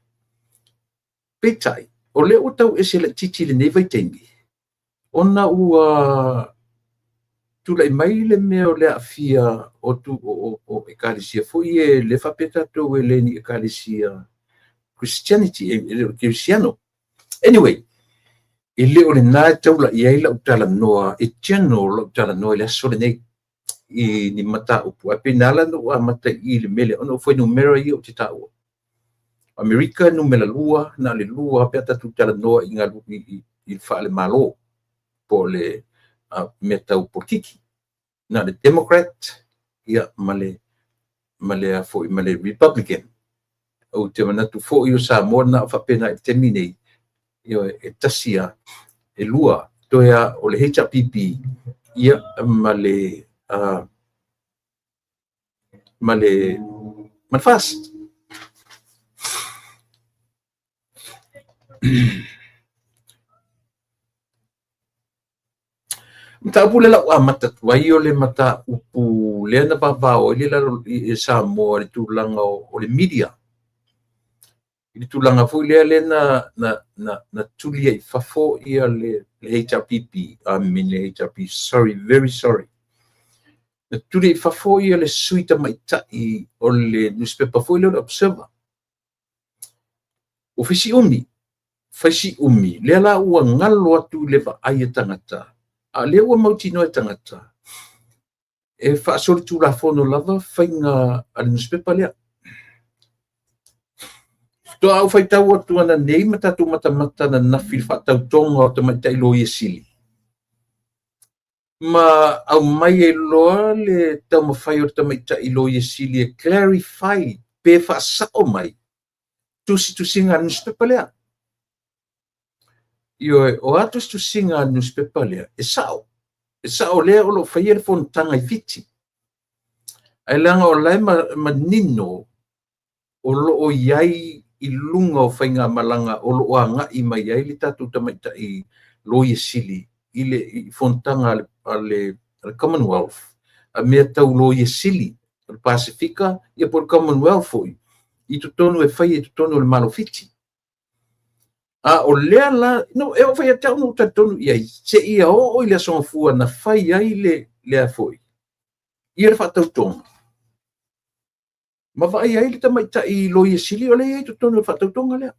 Peitai, o lea ua tau ese laitiiti i lenei vaitaimi, ona ua tulai mai le mea o le aafia o, tu, o, o, o Ekalesia foi e le faapea tatou e le ni Ekalesia Christianity, e le o Kerisiano. Anyway, e le o lena e taula i ai lau talanoa, e general lau talanoa i le aso lenei i ni mataupu. Ae pei na ala ona ou amata i le mea lea, ona o fuainumera ia ou te taua. Amerika numera 2, na o le 2 pe a tatou talanoa i galu i le faalemalo po o le mea tau polokiki. Na o le Democrat ia ma le ma le foi ma le Republican. Ou te manatu foi o Samoa na o faapena i le taimi nei, ioe, e tasi a, e lua, toe a o le HRPP ia ma le ma le ma le FAST. Mataupu lea lau amata atu ai o le mataupu lea na vavao ai le lalo i Samoa i le tulaga o le media. I le tulaga foi lea lea na tuli ai i fafo ia le HRPP, I mean le HRP, sorry, very sorry. Na tuli ai i fafo ia le sui tamaitai o le newspaper foi lea o le Observer. Ua fai si umi, fai si umi, lea la ua galo atu i le vaai a tagata, a o lea ua mautinoa e tagata, e faasolitulafono lava faiga a le newspaper lea. Faatoa ou faitau atu ananei ma tatou matamata ananafi i le faatautoga o tamaitai Loia Sili, ma aumai ai loa le taumafai o le tamaitai Loia Sili e clarify pe faasao mai tusitusiga a le newspaper lea. Ioe, o a tusitusiga a le newspaper lea, e sao. E sao lea o lo o faia le fonotaga i Fiti. Ae leaga o la e manino o lo o i ai i luga o faigamalaga o lo o agai mai ai le tatou tamaitai Loia Sili i le fonotaga a le Commonwealth, a mea tau Loia Sili o le Pasefika, ia po o le Commonwealth foi, i totonu e fai i totonu o le Malo o Fiti. A o lea la, no, e oo foi ia te au na ou talitonu i ai, seia oo i le Aso Gafua na fai ai lea foi, ia le faatautoga, ma vaai ai le tamaitai Loia Sili o lea e i ai i totonu o le faatautoga lea.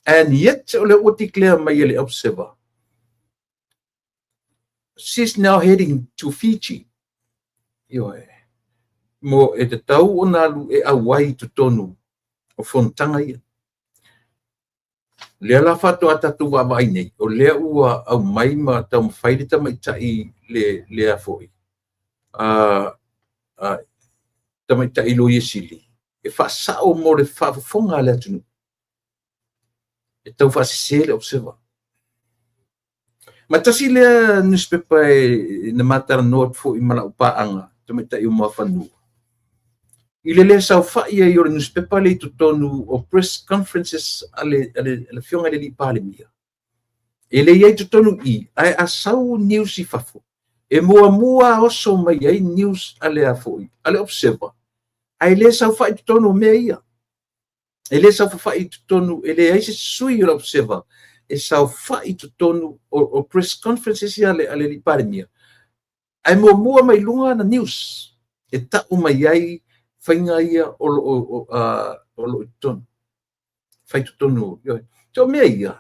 And yet, o lea ua declare mai e le Observer, she's now heading to Fiji. Ioe. Mo e tatau ona alu e auai i totonu o fonotaga ia. Lea la faatoa tatou vaavaai nei, o lea ua aumai ma taumafai le tamaitai lea foi, tamaitai Loia Sili, e faasao mo le faafofoga a le atunuu, e tau faasese le Observer. Ma tasi lea newspaper e na matalanoa atu foi ma lau paaga, tamaitai o Muafanua, i le lē saofai ai o le newspaper lea i totonu o press conferences a le afioga i le alii Palemia. E le i ai totonu i, ae a sau news i fafo, e muamua oso mai ai news a le a foi, a le Observer, ae le saofai i totonu o mea ia. E le saofafai i totonu, e leai se sui o le Observer e saofai i totonu o press conferences a le alii Palemia. Ae muamua mai luga ana news e tau mai ai faiga ia o lo o i totonu. Fai totonu. So mea ia,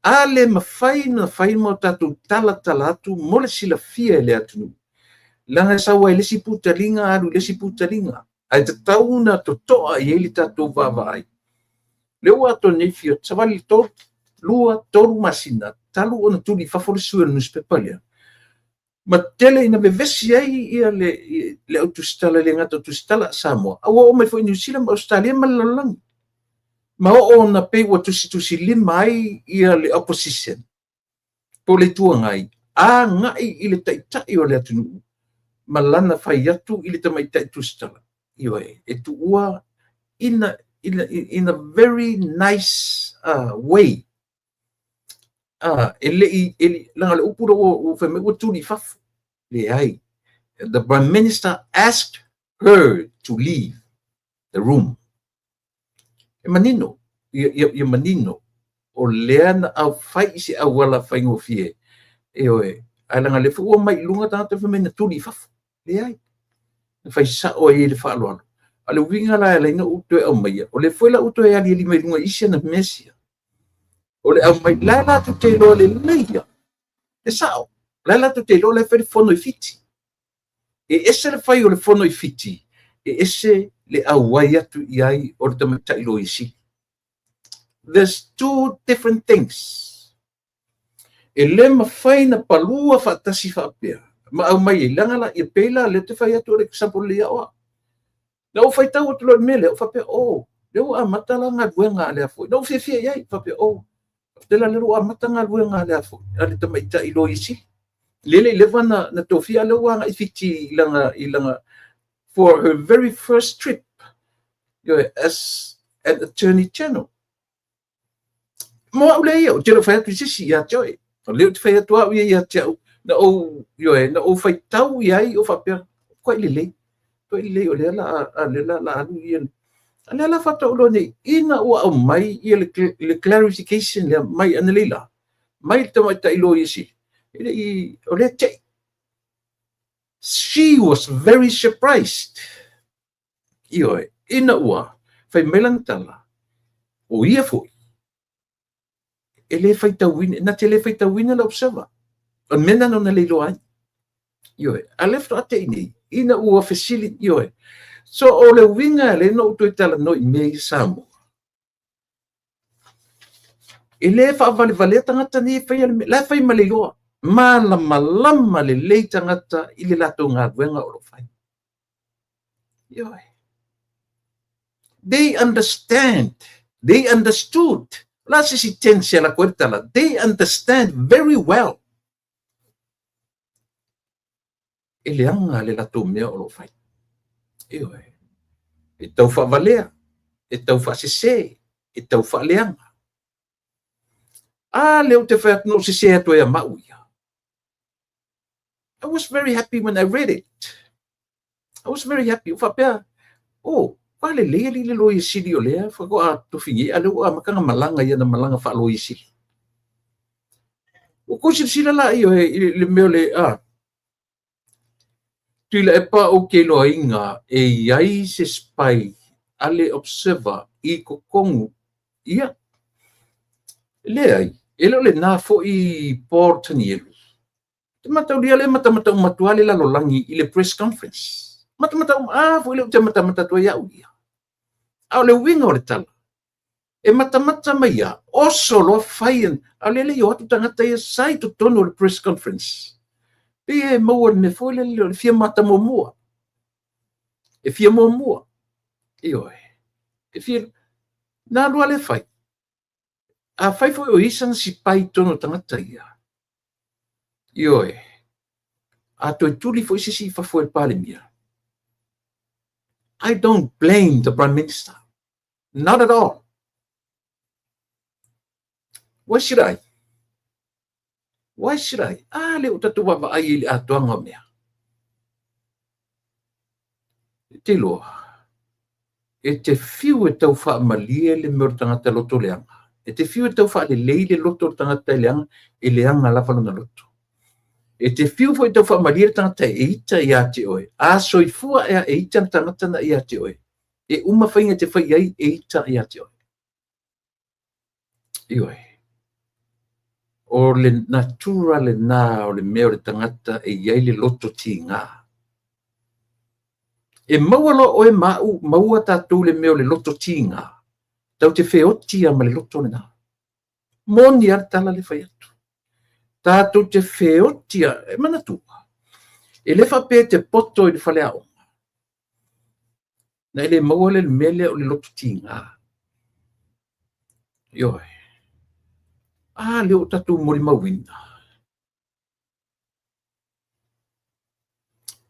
a le mafai na fai ma tatou talatala atu mo le silafia e le atunuu. Leaga e sau ai le isi putaliga alu i le isi putaliga. Ae tatau na totoa i ai le tatou vaavaai. Lea ua atoa nei fia savali 3, 2, 3 masina talu ona tuli i fafo le sui o le newspaper lea. Ma tele ina vevesi ai ia le au tusitala, le gata o tusitala a Samoa, a ua oo mai foi New Zealand ma Australia ma le lalolagi. Ma oo ona pei ua tusitusi lima ai ia le opposition, po o le Itu Agai, agai i le taitai o le atunuu, ma lana fai atu i le tamaitai tusitala. Ioe, e tuua in a very nice way. E le i, leaga le upu ua fai mai ua tuli i fafo. Leai. The Prime Minister asked her to leave the room. E manino, ia manino, o lea na au fai i se auala faigofie. Ioe, ae leaga le foi ua mai i luga tagata fai mai na tuli i fafo. Leai. Na fai sao ai le faaaloalo. A le uiga la e ala ai na ou toe aumaia, o le foi la ua toe aliali mai luga i isi ana mea sia. O le aumai, la latou te iloa lelei ia. E sao. La latou te iloa la e fai le fono i Fiti. E ese le fai o le fono i Fiti, e ese le auai atu i ai o le tamaitai Loia Sili. There's two different things. E le mafai na palua faatasi faapea. Ma aumai e leaga la, ia pei la le te fai atu o le example le ia oa. Na ou faitau atu loa i le mea lea, ou faapea, oh, lea ua amata la galuega a lea foi. Na ou fiafia i ai, faapea, oh, faapea la lea ua amata galuega a lea foi, a le tamaitai Loia Sili. Lele i leva na tofia lea ua agai Fiti i lana, for her very first trip as an attorney general. Mo au le ia, o te leo fai atu i sisi ia te oe. O leo te fai atu au ia ia te au, Na ou, ioe, na ou faitau i ai ou faapea, matuai lelei, matuai lelei o lea la a, lea la, la alu ia. A lea la faatoa ou iloa nei, ina ua aumai ia le clarification lea mai analeila, mai le tamaitai Loia Sili, e le i, o lea te i. She was very surprised. Ioe, ina ua fai mai lana tala, o ia foi, e le faitauina, na te le faitauina le Observer. O le mea lena na le iloa ai. Ioe, a lea faatoa te i nei, ina ua fesili, ioe. So o le uiga lea na ou toe talanoa i mea ia Samoa. E le faavalevalea tagata nei e faia le mea, la e fai ma le iloa. Malamalama lelei tagata i le latou galuega o lo o fai. Ioe. They understand. They understood. La se isi tense e lako ai le tala. They understand very well. E leaga le latou mea o lo o fai. Ioe. E tau faavalea, e tau faasese, e tau faaleaga. A lea ou te fai atu na ou sese atu ai a au ia. I was very happy when I read it. I was very happy. Ua faapea, oh, ua lelei alii le Loia Sili o lea faatoa tofi nei, a lea ua amata ona malaga i ana malaga faa-Loia Sili. Ua tou silasila la i le mea o le, a, Tuilaepa ou te iloaina e i ai se spy a le Observer i totonu, ia, leai, e le o lena foi Paul Tanielu. Te mataulia lea e matamata uma atu lava le lalolagi i le press conference. Matamata uma, a foi lea ou te matamata atu ai au ia. A o le uiga o le tala, e matamata mai ia, oso loa fai, a o lea e le i o atu tagata ia sa i totonu o le press conference. Pei e maua le mea foi lele o le fia mata muamua. E fia muamua. Ioe. E fia... Na alu lava le fai. Afai foi o i ai sana sipai i totonu o tagata ia, ioe, a toe tuli foi se isi i fafo e le Palemia, I don't blame the Prime Minister. Not at all. Why should I? Why should I? A lea ua tatou vaavaai i le atoaga o mea. E te iloa, e te fiu e tau faamalie le mea o le tagata loto leaga. E te fiu e tau faalelei le loto o le tagata e leaga, e leaga lava lona loto. E te fiu foi e tau faamalie le tagata e ita ia te oe. A soifua ea e ita le tagata na ia te oe. E uma faiga e te fai ai e ita ia te oe. Ioe. O le natura lena o le mea o le tagata e i ai le loto tiga. E maua loa oe ma au, maua tatou le mea o le loto tiga, tatou te feoti lava ma le loto lena. Moni lava le tala lea e fai atu. Tatou te feoti lava, e manatua, e le faapea e te poto i le faleaoga, na e le maua lea i le mea lea o le loto tiga. Ioe. A lea ua tatou molimauina.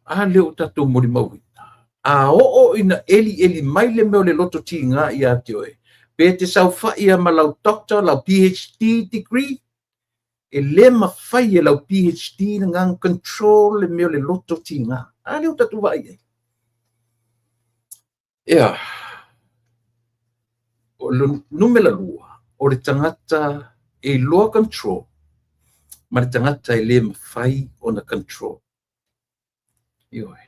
A lea ua tatou molimauina. A oo ina elieli mai le mea o le loto tiga ia te oe, pe te saofai lava ma lau doctor, lau PhD degree, e le mafai e lau PhD lena ona control le mea o le loto tiga. A lea ua tatou vaai i ai. Ea, o le numera 2, o le tagata e iloa control ma le tagata e le mafai ona control. Ioe.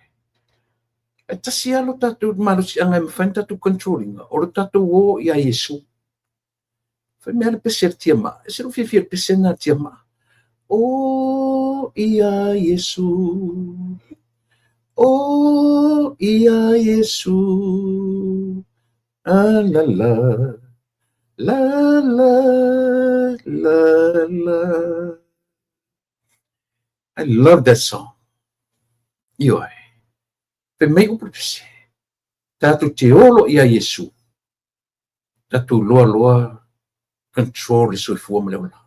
E tasi lava lo tatou malosiaga e mafai ona tatou control ina, o lo tatou o ia Iesu. Fai mai le pese a le tiamaa, e se lou fiafia i le pese lena a le tiamaa. O ia Iesu, o ia Iesu, a la la, la la, la la. I love that song. Ioe. Fai mai upu le pese, tatou te olo ia Iesu, tatou loa loa control le soifua ma le ola.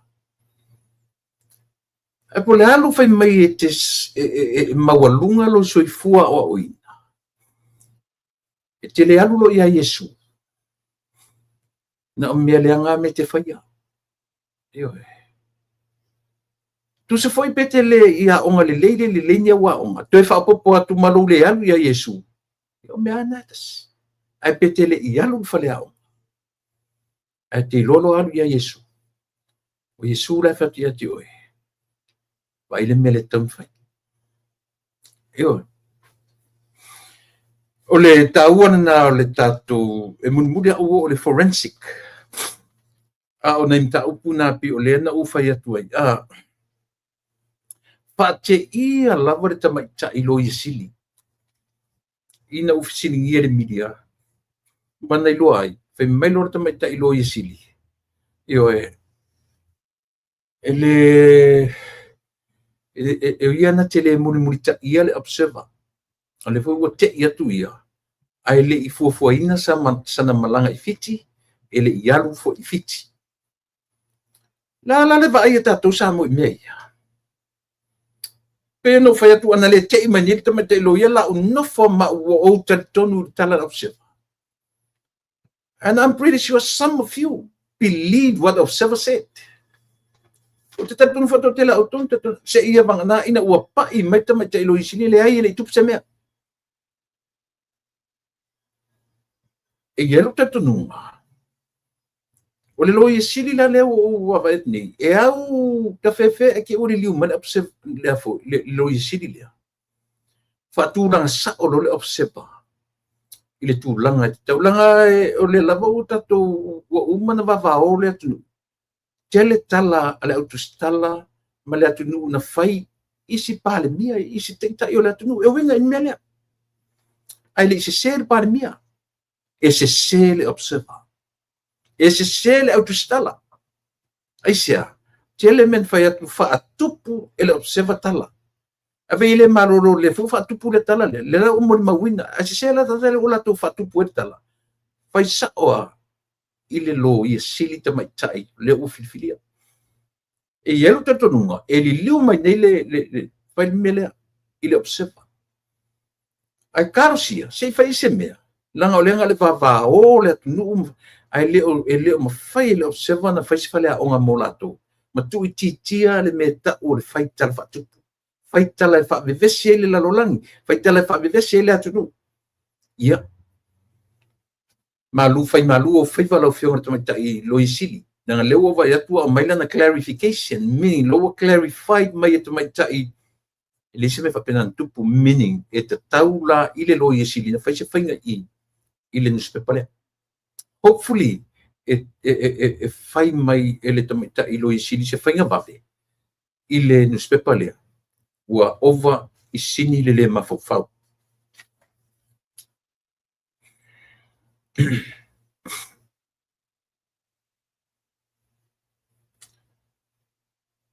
Ae po o le a lou fai mai e te e maualuga lou soifua aoaoina, e te le alu loa ia Iesu, na o mea leaga lava mea e te faia. Ioe. Tusa foi pe te le i aoga lelei le lelei ni au aoga, toe faaopoopo atu ma lou le alu ia Iesu, o mea lava na e tasi. Ae pe te le i alu i le faleaoga, ae te iloa loa alu ia Iesu. O Iesu la e fai atu ia te oe, vaai le mea lea e tatau ona fai. Ioe. O le taua lena o le tatou, e mulimuli lava ou oo i le forensic. A o nai mataupu na pei o lea na ou fai atu ai, a faateia lava le tamaitai Loia Sili ina ua fesiligia e le media ma na iloa ai, fai mai loa le tamaitai Loia Sili, ioe, e le e ia na te le mulimulitaia le Observer. O lea foi ua tei atu ia, ae le i fuafuaina sana malaga i Fiti, e le i alu foi i Fiti. O le a la le vaai a tatou Samoa i mea ia? Pei ona ou fai atu, ana le tei mai nei le tamaitai loia, la ou nofo ma ua ou talitonu i le tala a le Observer. And I'm pretty sure some of you believe what the Observer said. Ou te talitonu foi toatele a outou, seia vagana ina ua pai mai le tamaitai loia sili, leai, e le i tupu se mea. E i ai lou talitonuga, o le loia sili la lea ua ou vaavaai atu nei, e au tafefe ae te i ua liliu mai le Observer, lea foi, le loia sili lea. Faatulaga sao loa le Observer i le tulaga e tatau. Leaga o lea lava ua tatou, ua uma ona vavao le atunuu. Tele tala a le au tusitala ma le atunuu na fai isi Palemia, isi taitai o le atunuu, e uiga i le mea lea. Ae le i sese le Palemia, e sese le Observer, e sese le au tusitala. Aisea? Tele mea na fai atu faatupu e le Observer tala. Ae pei e le malolo lea foi faatupu le tala lea, lea la ua molimauina. Ae sese la tala lea ua latou faatupu ai le tala. Fai sao lava i le Loia Sili tamaitai lea ua filifilia. E i ai lou talitonuga, e liliu mai nei le fai le mea lea i le Observer. Ae talosia, se i fai ai se mea, leaga o lea na o le vavao le atunuu, ae e le o mafai e le Observer ona fai se faleaoga mo latou, ma tuuitiitia le mea e tau o le fai tala faatupu, fai tala e faavevesi ai le lalolagi, fai tala e faavevesi ai le atunuu. Ia, malu fai malu ou faiva lau Afioga i le Tamaitai Loia Sili, leaga lea ua vaai atu ua aumai lana clarification, meaning lea ua clarified mai e tamaitai e leai se mea faapena na tupu, meaning e tatau la i le Loia Sili na fai se faiga i i le nusipepa lea. Hopefully e fai mai e le tamaitai Loia Sili se faiga vave i le nusipepa lea, ua ova i sini le le mafaufau.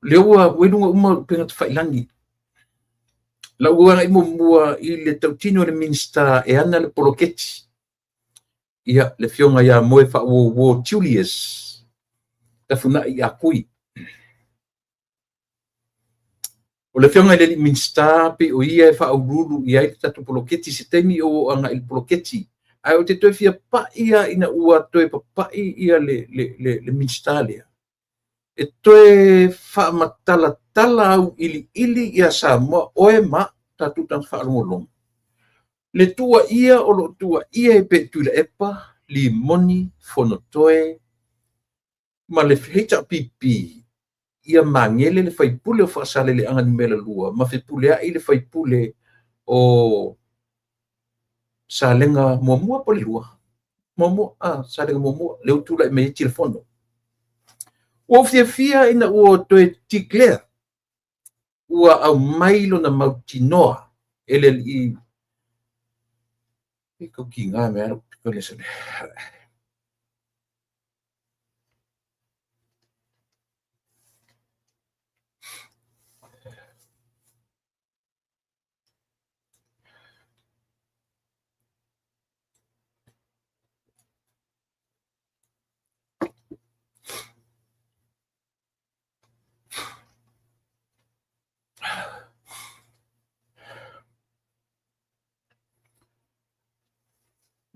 Lea ua i luga uma upega tafailagi. Lau agai muamua i le tautino i le Minisita e ana le poloketi. Ia, le afioga ia Moefaauouo Julius Tafunai Ah Kui. O le afioga i le alii Minisita pei o ia e faauluulu i ai le tatou poloketi se taimi ou oo agai i le poloketi. Ae ou te toe fia pai lava ina ua toe papai ia le Minisita lea e toe faamatalatala auiliili ia Samoa, oe ma au, tatou tagata faalogologo. Le tuuaia o lo o tuuaia ai pea e Tuilaepa, Limoni, Fonotoe ma le HRPP ia Magele le faipule o Faasaleleaga Nu.2 ma Fepuleai le faipule o Salega muamua po o le lua? Muamua, Salega muamua, lea ua tulai mai ai Tilafono. Ua ou fiafia ina ua toe declare ua aumai lona mautinoa e le alii e tau tiga mai lava lou pito lea sole.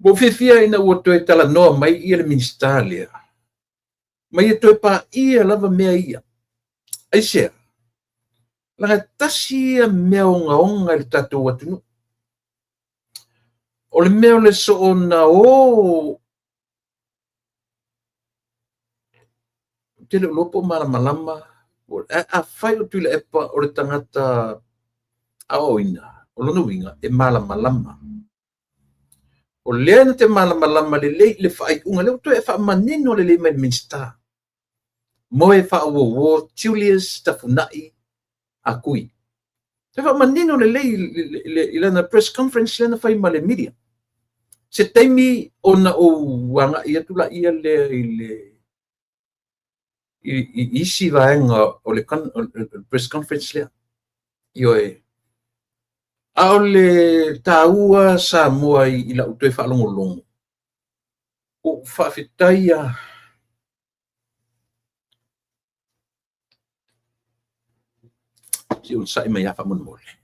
Ua ou fiafia ina ua toe talanoa mai ia le Minisita lea, ma ia toe paia lava mea ia. Aisea? Leaga e tasi ia mea ogaoga i le tatou atunuu. O le mea o le soona o ou te le o iloa po o malamalama. Ae afai o Tuilaepa o le tagata aoaoina, o lona uiga e malamalama. O lea na te malamalama lelei i le faaiuga, lea ua toe faamanino lelei mai e le Minisita, Moe Faauouo Julius Tafunai Akui. Toe faamanino lelei i lana press conference lea na fai ma le media. Se taimi ona ou agai atu laia lea i le i isi vaega o le press conference lea. Ioe. A o le taua Samoa i lau toe faalogologo, ua ou faafetai lava. Se i onosai mai lava faamolemole.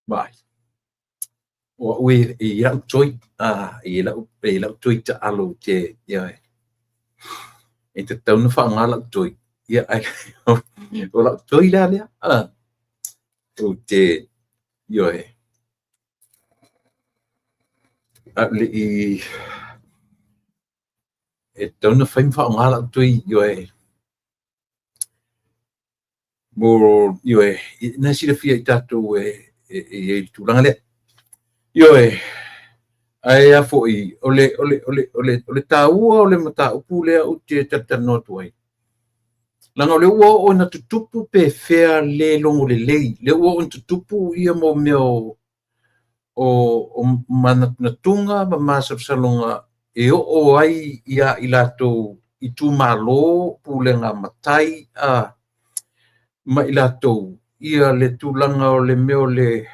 Vaai. O au e i lau toi, e i lau toi taalo te, ia, e tatau ona faaaoga lau toi, ia, ae o lau toi la lea, ou te, ioe, a o le i, e tatau ona fai ma faaaoga lau toi, ioe, mo, ioe, na silafia e tatou e i ai le tulaga lea. Ioe, ae a foi, o le, o le, o le, o le, o le taua o le mataupu lea ou te talatalanoa atu ai, leaga o lea ua oo ina tutupu pe fea le logo lelei, lea ua oo ina tutupu ia mo mea o manatunatuga ma masalosaloga e oo ai ia i latou itumalo, pulega a matai ma i latou ia le tulaga o le mea o le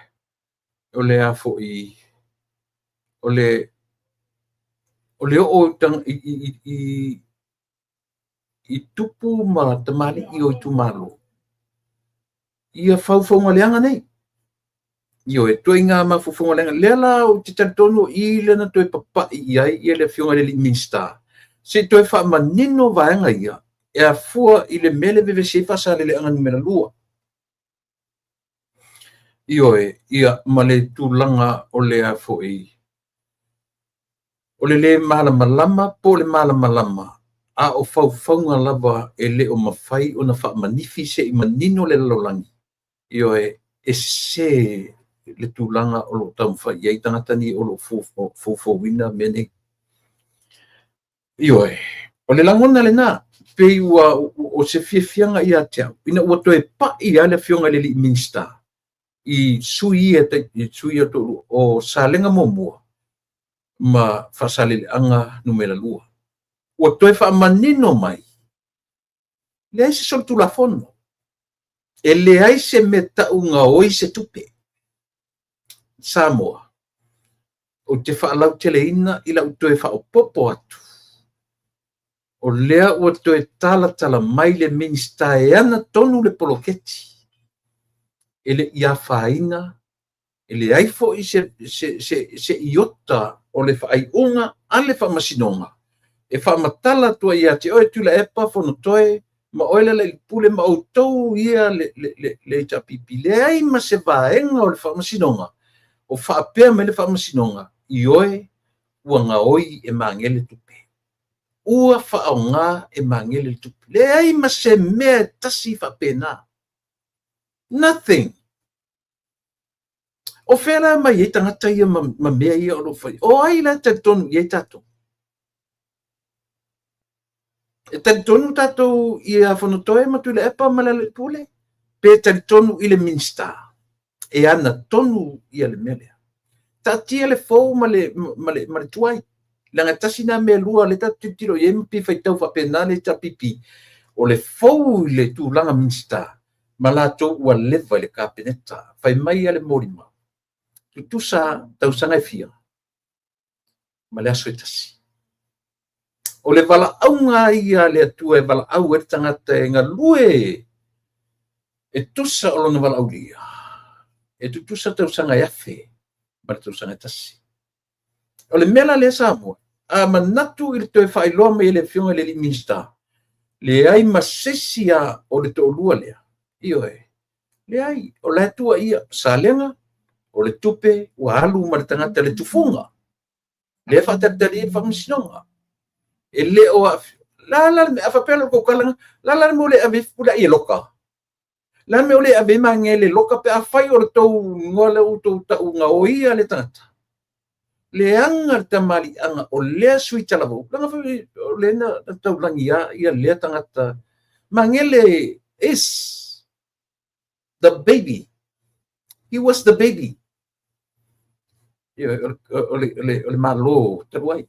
o le a foi o le o le oo i tupu ma tamalii o itumalo ia faufauga leaga nei. Ioe, ituaiga mafaufauga leaga. Lea la ou te talitonu o i lea na toe papai i ai ia le Afioga i le Minisita, se i toe faamanino vaega ia e afua i le mea lea e vevesi ai Faasaleleaga Nu.2. Ioe, ia ma le tulaga o le a foi, o le lē malamalama po o le malamalama, a o faufauga lava e le o mafai ona faamanifi se i manino le lalolagi. Ioe, e sese le tulaga o lo o taumafai i ai tagata nei o lo o foufouina mea nei. Ioe, o le lagona lena, pei ua o se fiafiaga ia te au, ina ua toe pai lava le Afioga i le alii Minisita i sui ia i sui ia toalua o Salega 1 ma Faasaleleaga Nu.2. Ua toe faamanino mai, leai se solitulafono, e leai se mea tau gaoi se tupe. Samoa, ou te faalauteleina i lau toe faaopoopo atu, o lea ua toe talatala mai le Minisita e ana tonu le poloketi. E le i afaina, e leai foi se iota o le faaiuga a le Faamasinoga e faamatala atu ai ia te oe Tuilaepa, Fonotoe ma oe Lealailepule ma outou ia le HRPP. Leai ma se vaega o le Faamasinoga o faapea mai le Faamasinoga, ioe, ua gaoi e Magele tupe, ua faaaoga e Magele le tupe. Leai ma se mea e tasi faapena. Nothing. O fea la mai ai tagata ia ma mea ia o lo o fai? O ai la e talitonu i ai tatou? E talitonu tatou ia Fonotoe ma Tuilaepa ma Lealailepule, pe talitonu i le Minisita e ana tonu ia le mea lea? Taatia le fou ma le tuai, leaga e tasi na mea lua lea tatou tilotilo i ai ma pei faitau faapena le HRPP, o le fou i le tulaga Minisita ma latou ua leva i le Kapeneta. Fai mai le molimau, tutusa tausaga e fia ma le aso e tasi. O le valaauga ia a le Atua e valaau ai le tagata e galue e tusa o lona valaaulia, e tutusa tausaga e 1,000 ma le tausaga e tasi. O le mea la lea Samoa, a manatu i le toe faailoa mai e le Afioga i le Minisita, leai ma se isi a o le toalua lea, ioe, leai, o la e tua ia Salega, o le tupe ua alu ma le tagata le tufuga, lea faatalitali ai le Faamasinoga. E le o la la a faapea la tou tala, la la le mea o le ave Fepuleai e loka. La le mea o le ave Magele e loka pe afai o le tou igoa lea ua outou tau gaoia le tagata. Leaga le tamaliiaga o lea sui talavou, leaga foi o lea na taulagi ia lea tagata. Magele is the baby. He was the baby. O le Malo talu ai.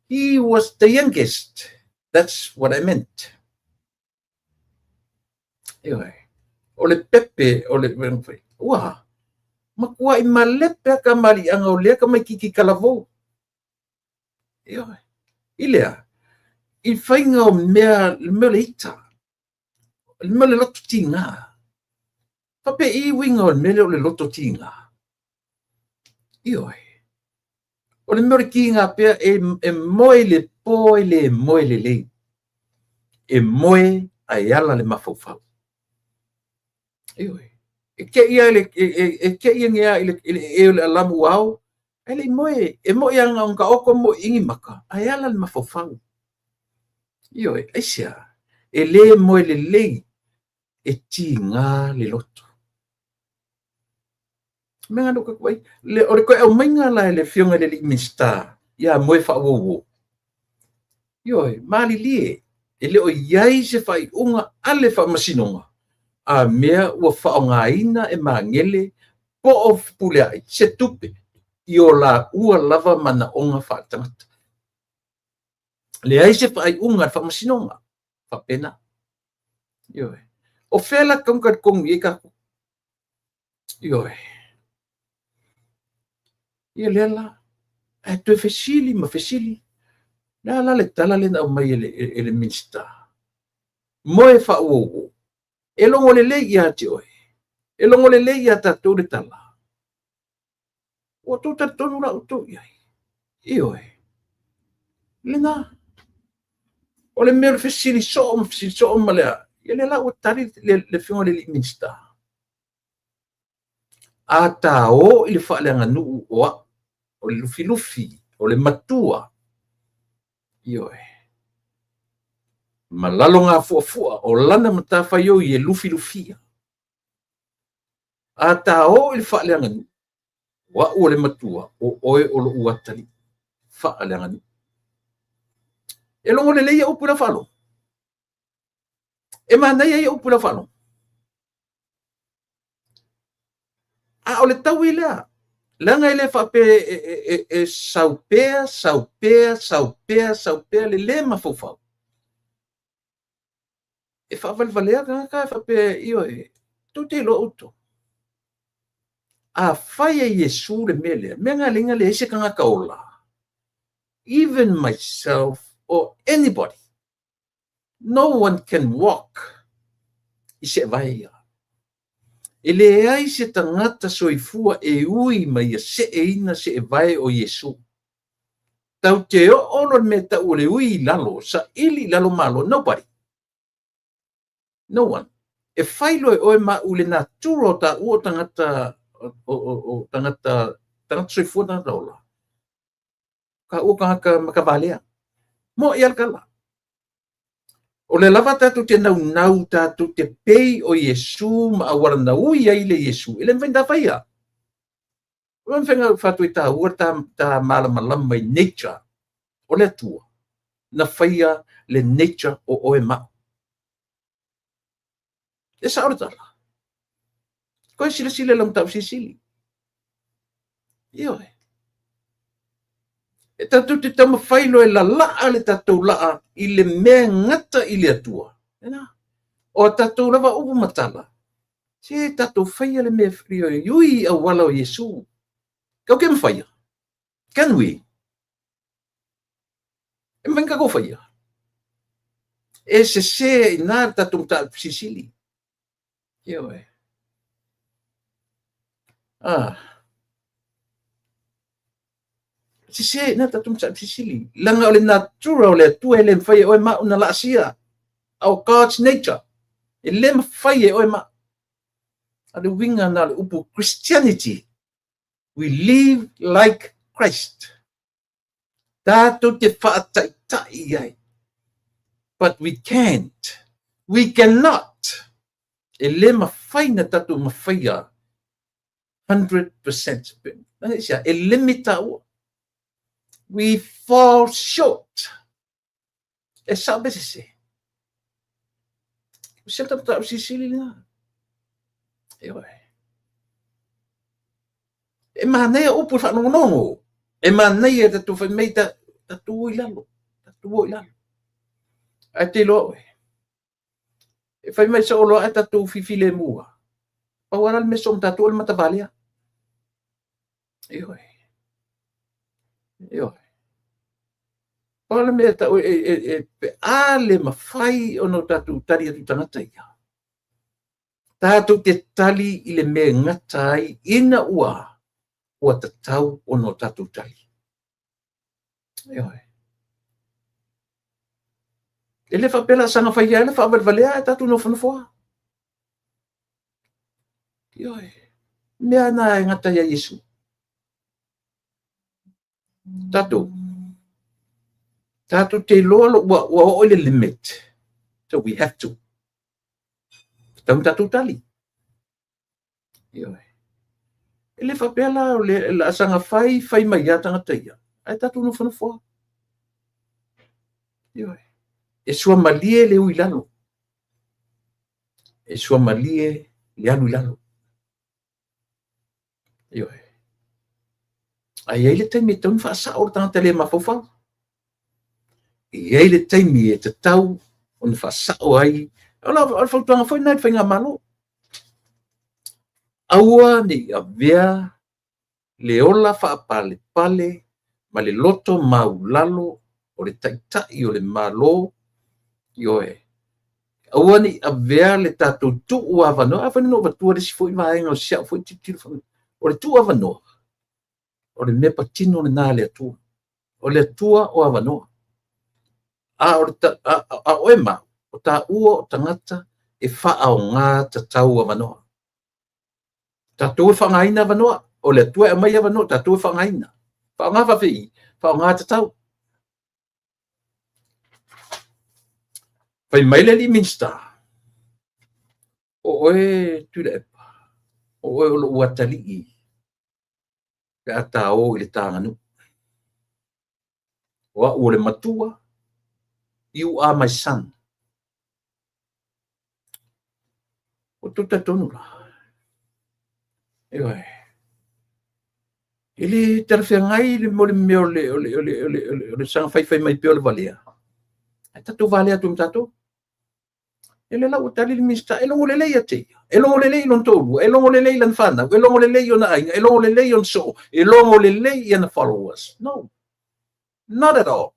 He was the youngest. That's what I meant. O le pepe, o le ua matua i malepe a tamaliiaga o lea tamaititi talavou. I lea, i faiga o mea, le mea o le ita, le mea o le loto tiga. Faapei uiga o le mea lea o le loto tiga. Ioe. O le mea o le tiga pea e moe le po e le moe lelei. E moe ae ala le mafaufau. Ioe. E te ia i le e o le alamu ao, ae le i moe, e moe anga on ka oko mo ingi maka, ae ala le mafaufau. Ioe, aisea, e le moe lelei, e tiga le loto. Mea ngā kai, o le koe au mainga la e le fionga le li Minisita, ia moe whaauau. Ioe, malilie, e le o iai se whaiunga ale whaamasinoga, a mea ua whaongaina e Magele po o Fepuleai, se tupe, i o la ua lava mana onga whaatangata. Leai se whaiunga le whaamasinoga, whapena. Ioe. O whea kaunga tonu i e kako. Ioe. Ia lea la, ae toe fesili ma fesili. Lea la le tala lena au mai e le Minisita. Moe whaauau. E longo lelei ia te oe. E longo lelei ia tātou le tala. Ua tō talitonu la outou i ai. Ioe. Lena. O le mea o le fesili soo ma fesili soo ma lea. Ia lea la ua tali le fionga le li Minisita. A tā o i le whaaleaganuu o au, o le lufilufi, o le matua. Ioe. Ma lalo ngā fuafua o lana matawhai o i e lufilufia. A tā o i le whaaleaganuu, o au o le matua, o oe o lo uatali, whaaleaganuu. E longo le leia upu la whaalo. E manaia ia upu la whaalo. A o le taui lea, leaga e le whaape e saupea, saupea, saupea, saupea, le le mafaufau. E whaavalevalea kangaka e whaape, ioe, tau te iloa outou. A whai e Iesu le mea lea, mea ngā lenga le ese kangaka ola. Even myself or anybody, no one can walk i se vai ia. E leai se tagata soifua e ui ma ia seeina seevae o Iesu. Tatou te oo loa i le mea e tau o le ui i lalo, saili i lalo malo, nobody. No one. E fai loa e oe ma au i le natura o taua o tagata o tagata tagata soifua tagata ola. Taua tagata matavalea. Mo'i lava le tala. O lea lava tatou te naunau tatou te pei o Iesu ma auala na ui ai le Iesu, e le mafai ona ta faia. O le mea na fai atu ai e taua le ta malamalama i nature o le Atua na faia le nature o oe ma au. E sao le tala. Koe silasila i lau mataupu silisili. Ioe. E tatou te taumafai loa e lalaa le tatou laa i le mea e gata i le Atua. Lena. O a tatou lava upu ma tala, se tatou faia le mea e ui i auala o Iesu. Tatou te mafaia. Can we? E mafai ona tatou faia. E sese ai i ina le tatou mataupu silisili. Ioe. Ah. Sese ai i ina le tatou mataupu silisili. Leaga o le natura o le Atua e le mafai e oe ma au ona laasia. Our God's nature. E le mafai e oe ma au. A le uiga na o le upu Christianity. We live like Christ. Tatou te faataitai ai. But we can't. We cannot. E le mafai na tatou mafaia 100%. E limit taua. We fall short. E sao pe sese. O se ta silisili lena. Ioe. E manaia upu i le faalogologo. E manaia tatou fai mai tatou o i lalo. Tatou o i lalo. Ae te iloa oe. E fai mai soo loa ae tatou fifilemu lava. Pau lava la le mea soo ma tatou o le matavalea. Ioe. Ioe. Pau le mea e tau pe a le mafai ona o tatou tali atu i tagata ia. Tatou te tali i le mea e gata ai ina ua ua tatau ona o tatou tali. Ioe. E le faapea la saga fai ai le faavalevalea ae tatou nofonofo lava. Ioe. Mea na e gata ia Iesu. Tatou. Tatou te iloa lo ua oo i le limit. So we have to. Tatau ona tatou tali. Ioe. E le faapea la o le laasaga fai fai mai lava tagata ia, ae tatou nofonofo lava. Ioe. E suamalie le ui i lalo. E suamalie le alu i lalo. Ioe. Ae i ai le taimi e tatau ona faasao le tagata le mafaufau. E i ai le taimi e tatau ona faasao ai. O le fautuaga foi lena i le faigamalo. Aua ne i avea le ola faapalepale ma le loto maulalo o le Taitai o le Malo, ioe, aua ne i avea le tatou tuu avanoa. A foi na ou avatua le isi foi vaega o si au foi tilotilo, o le tuu avanoa, o le mea patino lena a le Atua. O le Atua o avanoa. A o a oe ma au, o taua o tagata e faaaoga tatau avanoa. Tatou e faaaogaina avanoa, o le Atua e aumai avanoa, tatou e faaaogaina. Faaaoga faafei, faaaoga tatau. Fai mai le alii Minisita, o oe Tuilaepa, o oe o lou atalii pe a ta o i le taganuu. O au o le matua, you are my son. Ua outou talitonu la? Ioe. E le talafeagai le mo le mea o le, o le, o le, o le, o le, o le saga faifai mai pea o le valea. Ae tatou valea atu ma tatou. E le la ua tali le Minisita, e logo lelei ia te ia, e logo lelei i lona toalua, e logo lelei i lana fanau, e logo lelei i ona aiga, e logo lelei i ona soo, e logo lelei i ana followers. No, not at all.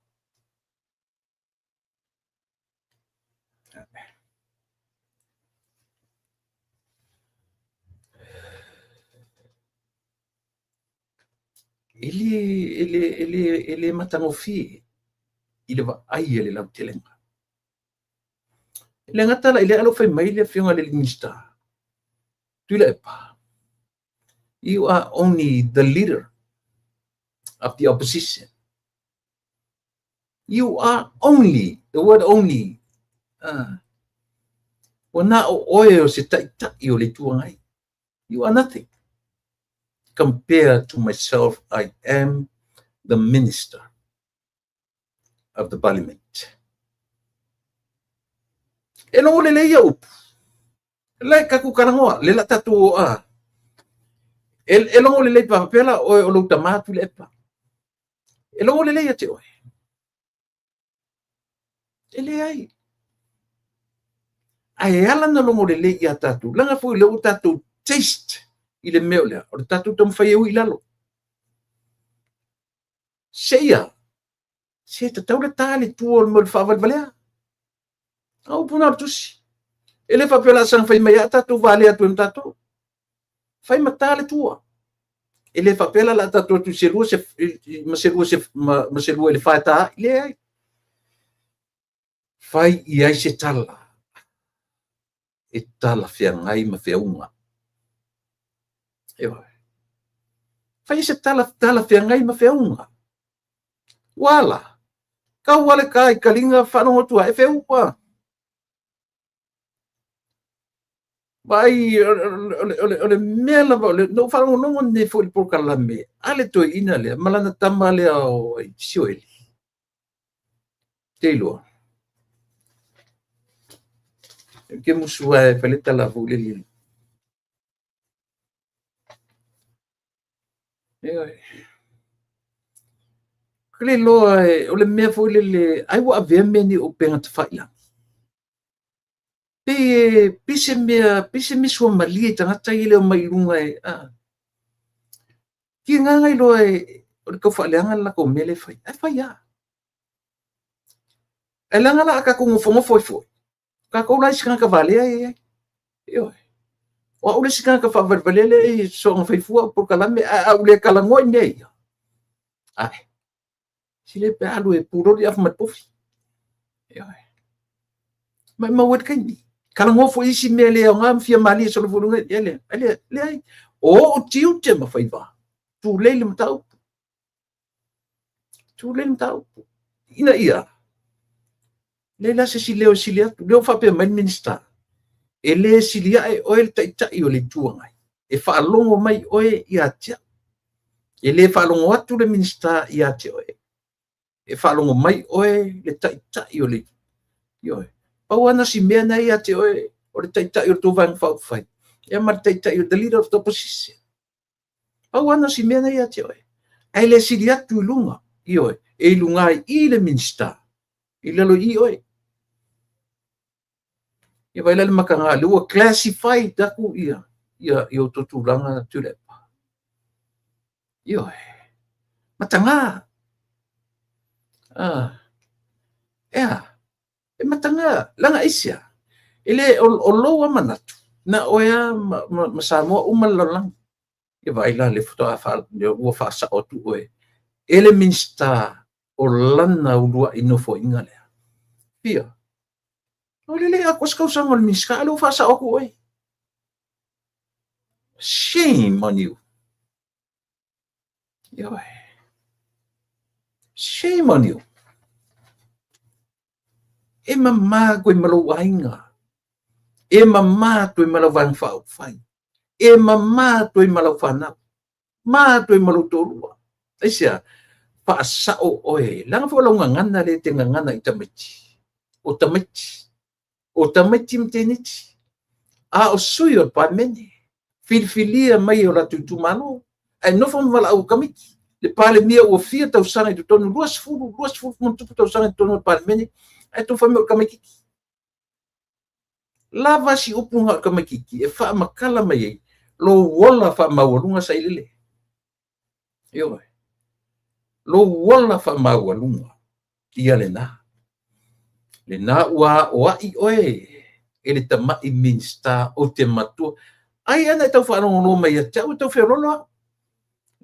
E le, e le, e le, e le matagofie i le vaai a le lautelega. E le gata la i lea, ae o lo o fai mai le Afioga i le Minisita, Tuilaepa, you are only the leader of the opposition. You are only, the word only, ua na o oe o se taitai o le Itu Agai. You are nothing. Compared to myself, I am the minister of the parliament. E logo lelei ia upu. Le tatou talanoa, le la tatou a. E logo lelei pa faapea la oe o lou tama Tuilaepa. E logo lelei ia te oe. E leai. Ae ala na logo lelei ia tatou, leaga foi lea ua tatou taste i le mea o lea, o le tatou taumafai e ui i lalo. Seia, se tatau le ta le tua o le mea o le faavalevalea. A upu na o le tusi. E le faapea o le a saga fai mai lava tatou valea atu ai ma tatou. Fai ma ta le tua. E le faapea la o le a tatou atu i se lua se, ma se lua se, ma se lua i le fa e ta ai. Leai. Fai i ai se tala e talafeagai ma feauga. Ioe. Fai se tala talafeagai ma feauga. Ua ala. Kau ale ka i kaliga faalogo atu a e feua. Vaai, o le mea lava, o le, na ou faalogologo nei foi i le polokalame a le toeaina lea ma lana tama lea o Sioeli. Te iloa. Ou te musu lava e fai le tala foi lele. Ioe. Ou te le iloa o le mea foi lele, ai ua avea mea nei o upega tafailagi. Pei e, pei se mea, pei se mea suamalie i tagata ia e le omai i luga e, a. Tiga na iloa e, o le tau faaleaga le latou mea lea e fai. Ae fai lava. Ae leaga la a tatou nofonofo ai foi, o tatou la isi tagata valea e i ai. Ioe. O au le isi tagata faavalevalea lea e soona fai fua au polokalame, ae a ou le talanoa i mea ia, ae, sile pe alu e puloli afu ma le pofi. Ioe. Maumau ai le taimi. Talanoa foi isi mea le aoga ma fia malie solo foi luga, ia lea, ai lea, leai. O ou tiute ma faiva, tulei le mataupu. Tulei le mataupu. Ina ia, leai la se isi leo e sili atu. Lea ua faapea mai le Minisita, e le sili ae oe le Taitai o le Itu Agai, e faalogo mai oe ia te au. E le faalogo atu le Minisita ia te oe, e faalogo mai oe le Taitai o le Itu. Ioe. Pau lava na si mea na ia te oe, o le Taitai o le tou Vaega Faaupufai, ia ma le Taitai o the Leader of the Opposition. Pau lava na si mea na ia te oe. Ae le sili atu i luga, ioe, e i luga ai i le Minisita, i lalo i i oe. Ia vaai la le mataga, lea ua classified atu ia, ia, ia outou tulaga Tuilaepa. Ioe. Mataga. Ah. Ea, e mataga, leaga aisea? E le, o lou lava manatu, na oe lava ma, ma, ma Samoa uma le lalolagi. Ia vaai la le faatoa faa, ua faasao atu oe e le Minisita o lana uluai nofoaiga lea. Fia? O le le atoa se tausaga o le Minisita, a lea ua faasao atu oe. Shame on you. Ioe. Shame on you. E mama atu ai ma lou aiga. E mama atu ai ma lau Vaega Faaupufai. E mama atu ai ma lau fanau. Mama atu ai ma lou toalua. Aisea? Faasao oe. Leaga foi o lau gagana lea e te gagana i tamaiti. O tamaiti. O tamaiti ma teiniti. A o sui o le Palemene. Filifilia mai e o latou itumalo. Ae nofo ma valaau o tamaiti. Le Palemia ua fia tausaga i totonu, 20, 20 ma ona tupu tausaga i totonu o le Palemene, ae tou fai mai o le tamaititi. Lava si upu na o le tamaititi e faamatala mai ai lou ola faamaualuga sailele. Ioe. Lou ola faamaualuga ia lena. Lena ua aoai oe e le tamai Minisita ou te matua. Ai ana e tau faalogologo mai ia te au e tau feololo au.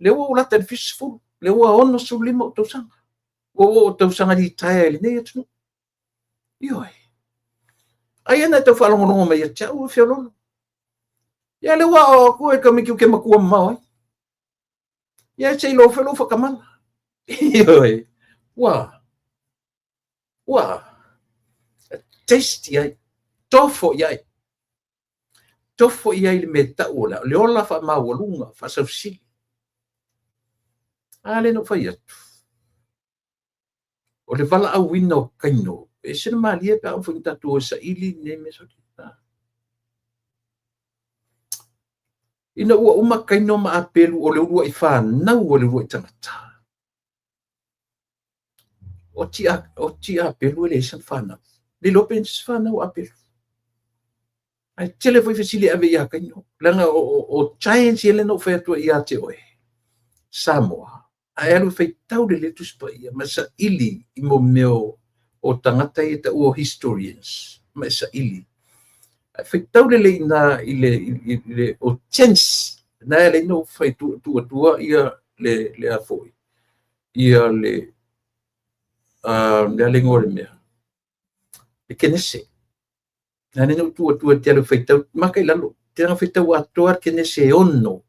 Lea ua ou lata i le 70, lea ua 65 ou tausaga. Ua ou oo i tausaga litaea i lenei atunuu. Ioe. Ai ana e tau faalogologo mai ia te au, feololo. Ia lea ua aoao atu e tamaiti ou te matua mamao ai. Ia se i iloa foi lou faatamala. Ioe. Ua, ua, taste i ai, tofo i ai. Tofo i ai le mea e tau o le ola faamaualuga, faasausili. A lea na ou fai atu. O le valaauina o Kaino, e ese le malie pe a oo foi ina tatou o e saili nei mea soli. Ina ua uma Kaino ma Apelu o le uluai fanau a le uluai tagata, oti Apelu e leai sana fanau. Le iloa pe i ai se fanau a Apelu. Ae tele foi fesili e ave ia Kaino. Leaga o giants ia lea na ou fai atu ai ia te oe, Samoa, a e alu e faitau lelei le Tusi Paia ma e saili i mo mea o tagata ia e taua o historians, ma e saili. Ae faitau lelei i ina i le o Genesis, na e ala ai ona ou fai tuu atua ia le a foi, ia le le a le igoa o le mea, le Kenese. Na ala ai ona ou tuu atua e te alu e faitau, maka i lalo, te langa faitau atoa le Kenese e 6.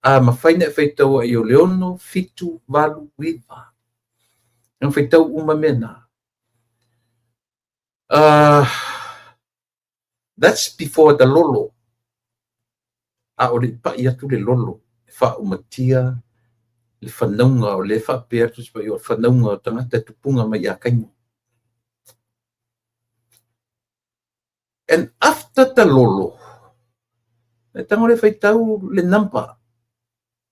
A mafai ona e faitau ai o le 6, 7, 8, 9. Langa faitau uma mea na. That's before the lolo. A o le i pai atu le lolo e faaumatia le fanauga o lea e faapea atu o le fanauga o tagata e tupuga mai ia Kaino. And after the lolo, e tago lea faitau le number,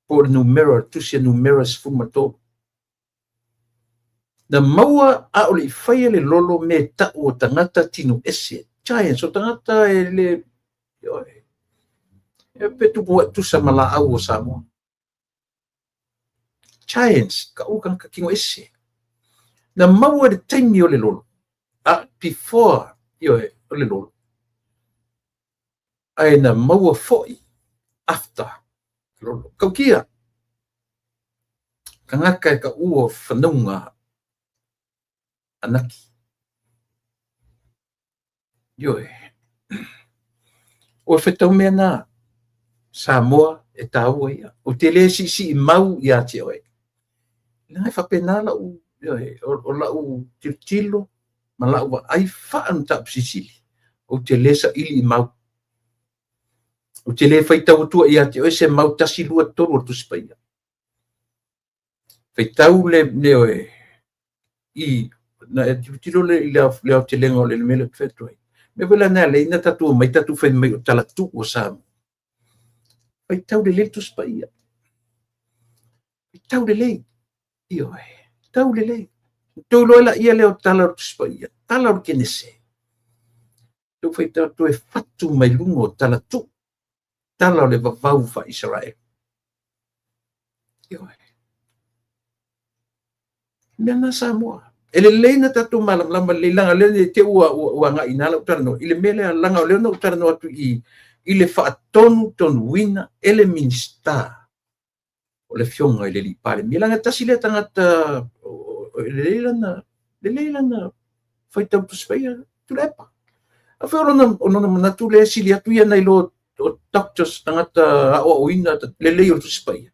po o le numera, tusi a numera 13. Na maua a o le i faia le lolo me tau o tagata tino ese, giants, o tagata e le, e pe tupu tusa ma laau o Samoa. Giants, ka u tagata tino ese. Na maua le taimi o le lolo, a before, ioe, o le lolo. Ae na maua foi after lolo. Kaukia, tagata e ka ua fanauga Anaki. Ioe. O e whetau mea nā, Samoa e tāua ia. O te le siisii mau ia te oe. Nā e whapena lau, ioe, o lau tilotilo ma lau vaai faa mataupu silisili. Ou te le saili i mau. Ou te le faitau atua ia te oe se mau 1, 2, 3 o le Tusi Paia. Faitau le ioe, i na e tilotilo le i le aotelega o le mea lea ou te fai atu ai. Mea foi la na alai na tatou omai tatou fai mai o talatuu o Samoa. Faitau lelei le Tusi Paia. Faitau lelei. Ioe, tau lelei. Tou iloa laia lea o tala o le Tusi Paia, tala o le Kenese. Tou faitau toe fatu mai luga o talatuu, tala o le vavau faa-Isaraelu. Ioe. Mea na Samoa. E lelei na tatou malamalama lelei, leaga lea ne i te i ua agai i ina lau talanoa i le mea lea, leaga o lea na ou talanoa atu i i le faatonutonuina e le Minisita o le Afioga i le Alii Palemia, leaga tasi lea tagata e lelei lana, lelei lana faitau Tusi Paia, Tuilaepa. Afai o lona manatu lea e sili atu ia nai lo o doctors, tagata aoaoina lelei o le Tusi Paia.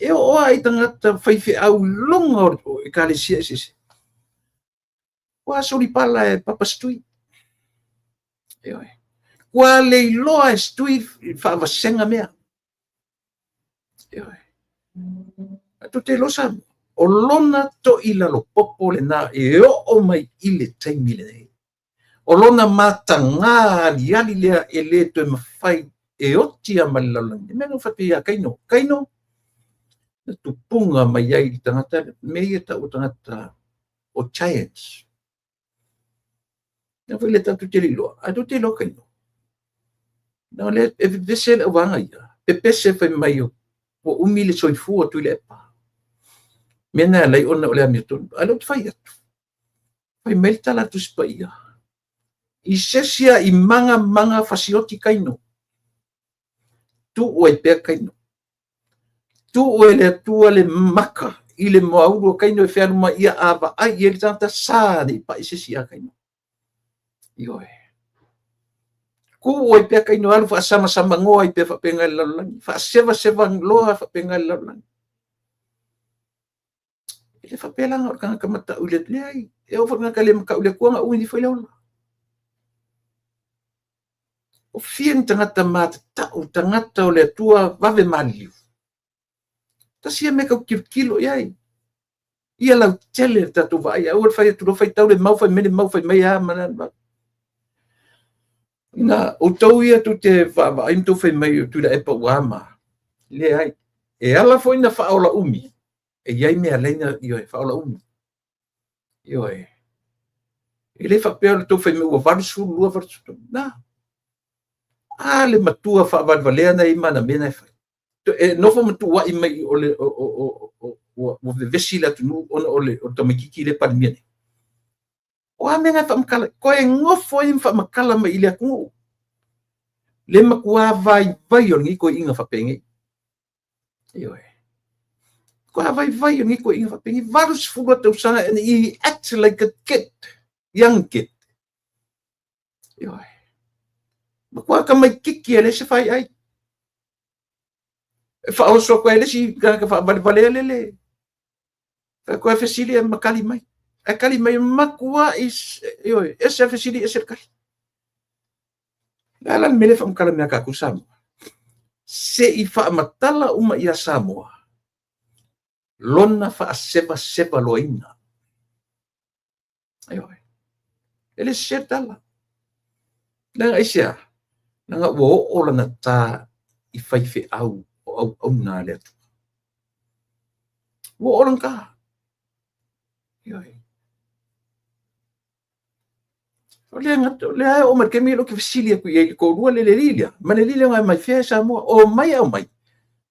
E oo lava i tagata faifeau i luga o ekalesia eseese. Ua solipala e Papa Setui. Ioe. Ua le iloa e Setui faavasega mea. Ioe. Ae tou te iloa Samoa, o lona toi lalopopo lena e oo mai i le taimi lenei. O lona matagā aliali lea e le toe mafai e oti lava ma le lalolagi. Le mea na ou fai atu ai ia Kaino, Kaino, na tupuga mai ai i le tagata, mea ia tau o tagata o giants. Lea foi le tatou te le iloa, ae tou te iloa Kaino. Na lea e pepese le auvaega ia, pepese fai mai ua umi le soifua o Tuilaepa. Mea na e alai ona o le amiotonu. Ae lea ou te fai atu, fai mai le tala a le Tusi Paia, i se isi lava i magamaga fasioti Kaino, tuu ai pea Kaino. Tuu e le Atua le maka i le moaulu o Kaino e fealu mai ia a vaai i ai le tagata sa ne i pai se isi ia Kaino. Ioe. Tuu ai pea Kaino alu faasamasa-magoa ai pea faapena i le lalolagi, faasevaseva loa faapena i le lalolagi. E le faapea la o le tagata matau i le leai, e oo foi i le tagata le matau i le Atua na umi nei foi le ola. O fia ni tagata matatau, tagata o le Atua vave maliliu. Tasi ia mea tau tilotilo i ai. Ia lautele le tatou vaai, aua le fai atu loa faitau le mau, fai mai le mau, fai mai a ma le Na, outou ia tou te vaavaai ma tou fai mai o Tuilaepa ua ama. Leai. E ala foi na faaola umi, e i ai mea alai na, ioe, faaola umi. Ioe. E le faapea o le tou fai mai ua 82, 83. Na. A le matua faavalevalea na i ai ma mea na e fai. E nofo ma tuuai mai o le o ua vevesi le atunuu ona o le tamaitiiti lea e Palemia nei. O a mea na e faamatala? Toe nofo ai ma faamatala mai i le atunuu le matua vaivai o lenei toeaina faapenei. Ioe. Matua vaivai o lenei toeaina faapenei. 80 tausaga and he acts like a kid, young kid. Ioe. Matua tamaitiiti e leai se faiai. E faaoso atu ai le isi tagata faavalevalea lele. Toe fesili e ma tali mai. Ae tali mai matua ioe, ese fesili ese le tali. Le a la le mea lea e faamatala mai ia tatou Samoa? Se i faamatala uma ia Samoa lona faasevaseva loaina. Ioe. E le sese le tala. Leaga aisea? Leaga ua oo lana ta i faifeau o auauna a le Atua. Ua oo lana ta. Ioe. O lea o lea e oo mai le taimi lea ou te fesili atu i ai i le toalua lea, le alii lea, ma le alii lea na mai fea e Samoa, o mai aumai,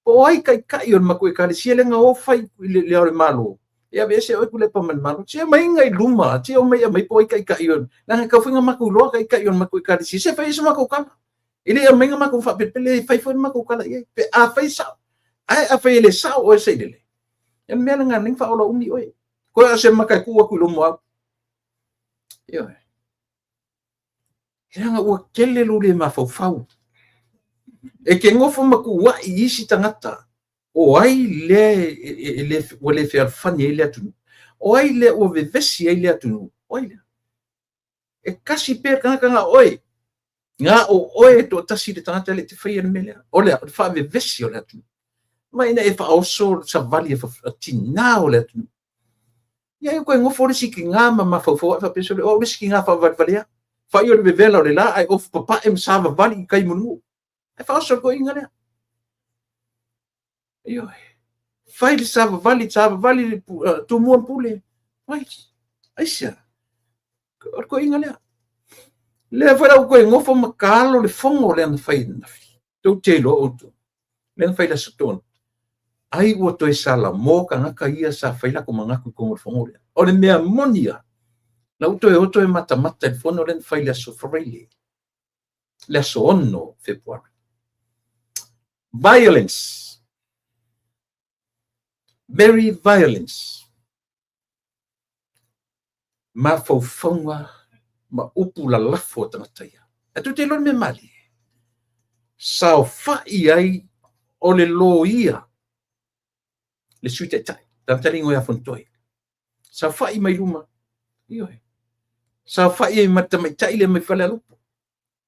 po o ai taitai o le matou ekalesia lea na o fai i le Ao o le Malo, e aveese oe Tuilaepa ma le Malo. Se aumai i luma, se omai aumai po o ai taitai o, leaga e tatau foi ona matou iloa taitai o le matou ekalesia, se fai ai se matou tala. E le aumai na matou faapelepele, e fai foi le matou tala i ai, pe afai sao. Ae afai e le sao oe Sailele, o le mea lena na faaola umi oe. Toe o se mata e tuu atu i lou moau. Ioe. Leaga ua tele lou le mafaufau. E te nofo ma tuuai i isi tagata, o ai lea ua le fealofani ai le atunuu? O ai lea ua vevesi ai le atunuu? O ai lea? E kasi pea le tagata na o oe. Na o oe e toatasi le tagata lea e te faia le mea lea. O le a? O le faavevesi o le atunuu. Ma ina e faaoso savali a tina o le atunuu. Ia e toe nofo le isi tina ma mafaufau ae faapea, sole, o au le isi tina faavalevalea. Fai o le vevela o le la, ae ofu papae ma savavali i tai mulimuli. Ae faaoso le toeaina lea. Ioe. Fai le savavali, savavali le Tumua ma Pule. Fai. Aisea? O le toeaina lea. Lea foi la ua toe nofo ma taalo le fono lea na fai ananafi. Tou te iloa outou. Lea na fai le Aso Toonai. Ai ua toe salamo tagata ia sa fai latou manatu i totonu o le fono lea. O le mea moni ia, la ua toe o toe matamata i le fono lea na fai i le Aso Faraile, le aso 6 o Fepuari. Violence. Very violence. Mafaufauga ma upu lalafo a tagata ia. Ae tou te iloa le mea malie? Saofai ai o le loia le Sui Taitai, tagata le igoa ia Fonotoe. Saofai mai luma, ioe. Saofai ai ma le tamaitai lea mai Falealupo,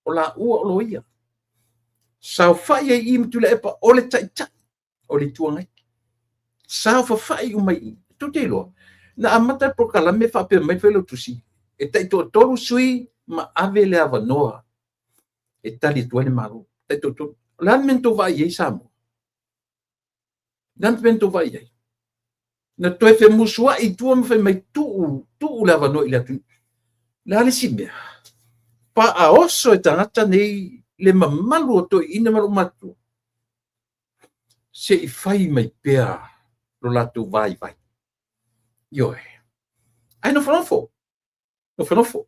o laua o loia. Saofai ai i ma Tuilaepa o le Taitai o le Itu Agai. Saofafai uma i i. Tou te iloa, na amata le polokalame faapea mai le Failautusi, e taitoatolu sui ma ave le avanoa e tali atu ai le Malo. Taitoatolu. O le a le mea na tou vaai i ai Samoa? O le a le mea na tou vaai i ai? Na toe femusuai i tua ma fai mai, tuu, tuu le avanoa i le atunuu. O le a le isi mea? Faaoso e tagata nei le mamalu o toeaiina ma loomatutua se i fai mai pea lo latou vaivai. Ioe. Ae nofonofo, nofonofo.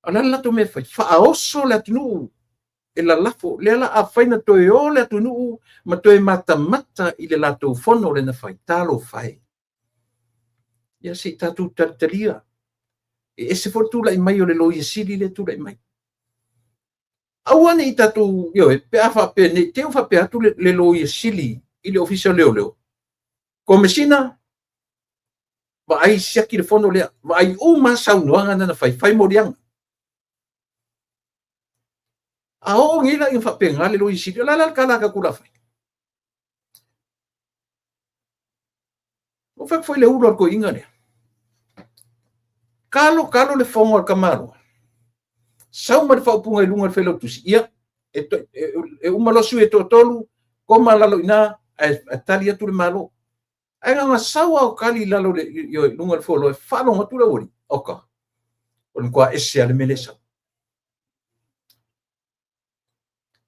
O le a le latou mea e fai? Faaoso le atunuu. E lalafo, lea la afai na toe o le atunuu ma toe matamata i le latou fono lea na fai, talofa e. Ia se i tatou talitalia. E ese foi le tulai mai o le Loia Sili lea e tulai mai. Aua ne i tatou, ioe, pe a faapea ne i te i ua faapea atu le Loia Sili i le Ofisa o Leoleo, Komesina, vaai siaki le fono lea, vaai uma saunoaga na na fai, fai moliaga. A oo nei la ina faapena le Loia Sili, o le a la le tala a tatou o le a fai? Ua fai atu foi le ulu a le toeaina lea. Talo talo le fono a le tamaloa, sau ma le faaupuga i luga o le Failautusi, ia, e uma loa sui e toatolu, koma lalo i ina, ae tali atu le Malo. Ae na ona sau lava o tali i lalo i luga o le fualoa e faalogo atu le aualii, oka, o le matua ese lava le mea lea e sau.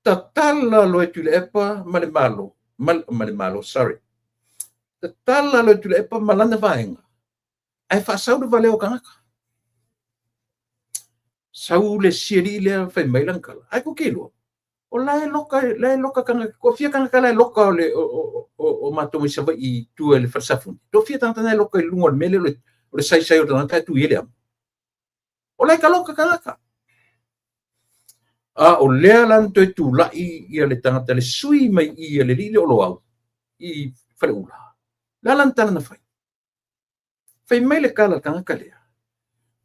Tatala loa e Tuilaepa ma le Malo, ma le Malo, sorry. Tatala loa e Tuilaepa ma lana vaega, ae faasau le valea o tagata. Sau le isi alii lea fai mai lana tala, ae tou te iloa, o la e loka, la e loka tagata, toafia tagata la e loka o, le, o, o, o, o matou mai Savaii i tua i le fale safune. Toafia tagata la e loka i luga o le mea lea o le saisai o le tagata ae tui ai le amo. O la e taloka tagata. A o lea la na toe tulai ia le tagata le sui mai i le alii lea o Loau i Faleula. Le a lana tala na fai? Fai mai le tala a le tagata lea,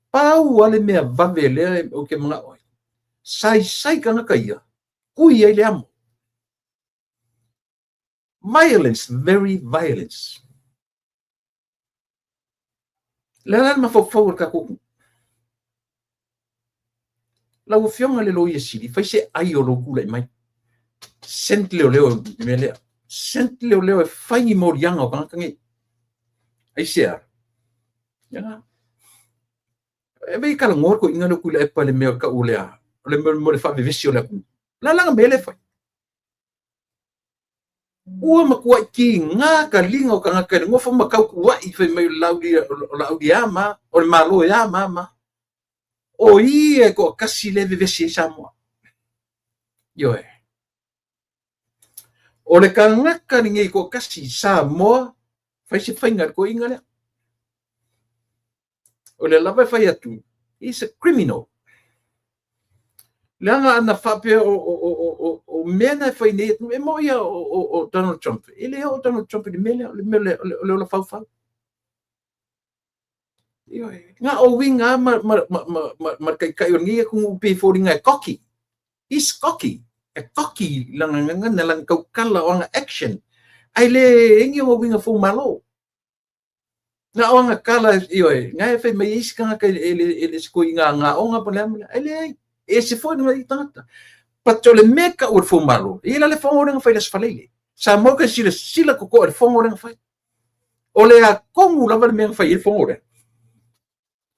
pau lava le mea vave lea ou te manao ai, saisai tagata ia, tui ai le amo. Violence, very violence. Le a la le mafaufau o le tatou atunuu? Lau Afioga i le Loia Sili, fai se ai o lou tulai mai. Send leoleo i le mea lea. Send leoleo e fai ni moliaga o tagata nei. Aisea? Ia. E vei talanoa le toeaina lea o Tuilaepa i le mea tau o le a? O le mea mo le faavevesi o le atunuu. O le a la le mea lea e fai? Ua matuai tiga taliga o tagata i le nofo ma tautua'i fai mai o le Laauli e a ma a, o le Malo e a ma a ma a. O ia e toatasi lea e vevesi ai Samoa. Ioe. O le tagata lenei e toatasi Samoa, fai se faiga i le toeaina lea. O lea lava e fai atu, he's a criminal. Leaga ana faapea o mea na e fai nei, e moni ia o Donald Trump, e le oo Donald Trump i le mea lea, o le mea o le ola faufau. Ioe. Na o uiga lava ma le taitai o lenei atunuu pei e foliga e cocky. He's cocky. E cocky lana gagana, lana tautala, o ana action. Ae le ai ni ona uiga fou malo. Na o ana tala, ioe, na e fai mai ai isi tagata e le se toeaina gaoga po o le a ma le a. E leai, e ese foi lana tagata. But o le mea e tau o le foumalo, e i ai la le fono lea na fai i le Aso Faraile. Samoa ka silasila totoa i le fono lea na fai. O le a tonu lava le mea na fai ai le fono lea?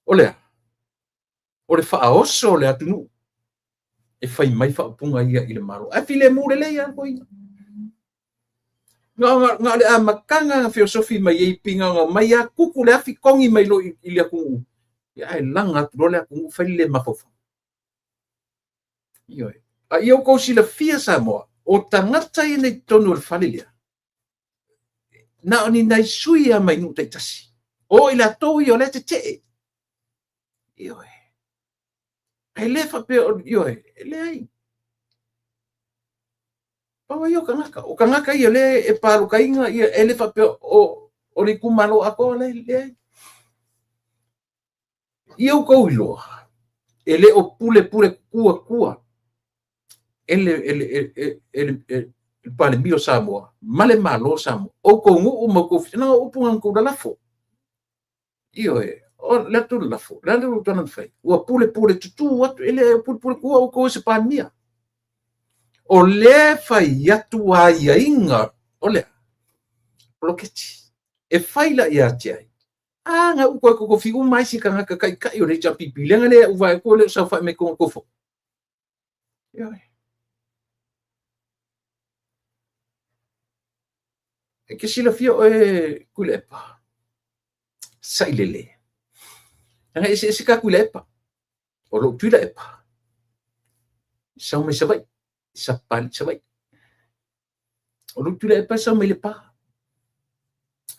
O le a? O le faaoso o le atunuu e fai mai faaupuga ia i le Malo. Ae filemu lelei lava le toeaina. Na o le amataga na feosofi mai ai pei na ona omai lava tutu le afi togi mai loa i le atunuu, ae laga atu loa le atunuu fai le le mafaufau. Ioe. A ia outou silafia Samoa, o tagata ia nei i totonu o le fale lea, na o ni nai sui lava mai nuu taitasi. O i latou ia o lea e tetee. Ioe. Ae le faapea, ioe, e leai. Pau ia o tagata. O tagata ia lea e palotaina, ia, e le faapea o le itumalo atoa lea, leai. Ia outou iloa, e le o pulepule tutu atua e le Palemia o Samoa ma le Malo o Samoa. Outou nuu ma outou na o upu na outou lalafo. Ioe, o le atu lalafo, le a le tou na fai? Ua pulepule tutu atu, e le pulepule tutu outou e se Palemia. O lea e fai atu aiaiga o le poloketi. E fai la ia te ai. A na ou toe totofi uma ai isi tagata taitai o le HRPP, leaga lea ua vaai atu e le o saofai mai totonu o le tou fono. Ioe. E te silafia oe Tuilaepa, sailele. Leaga e eseese ka Tuilaepa. O lou Tuilaepa, sau mai Savaii. Sapapalii Savaii. O lou Tuilaepa e sau mai Lepa.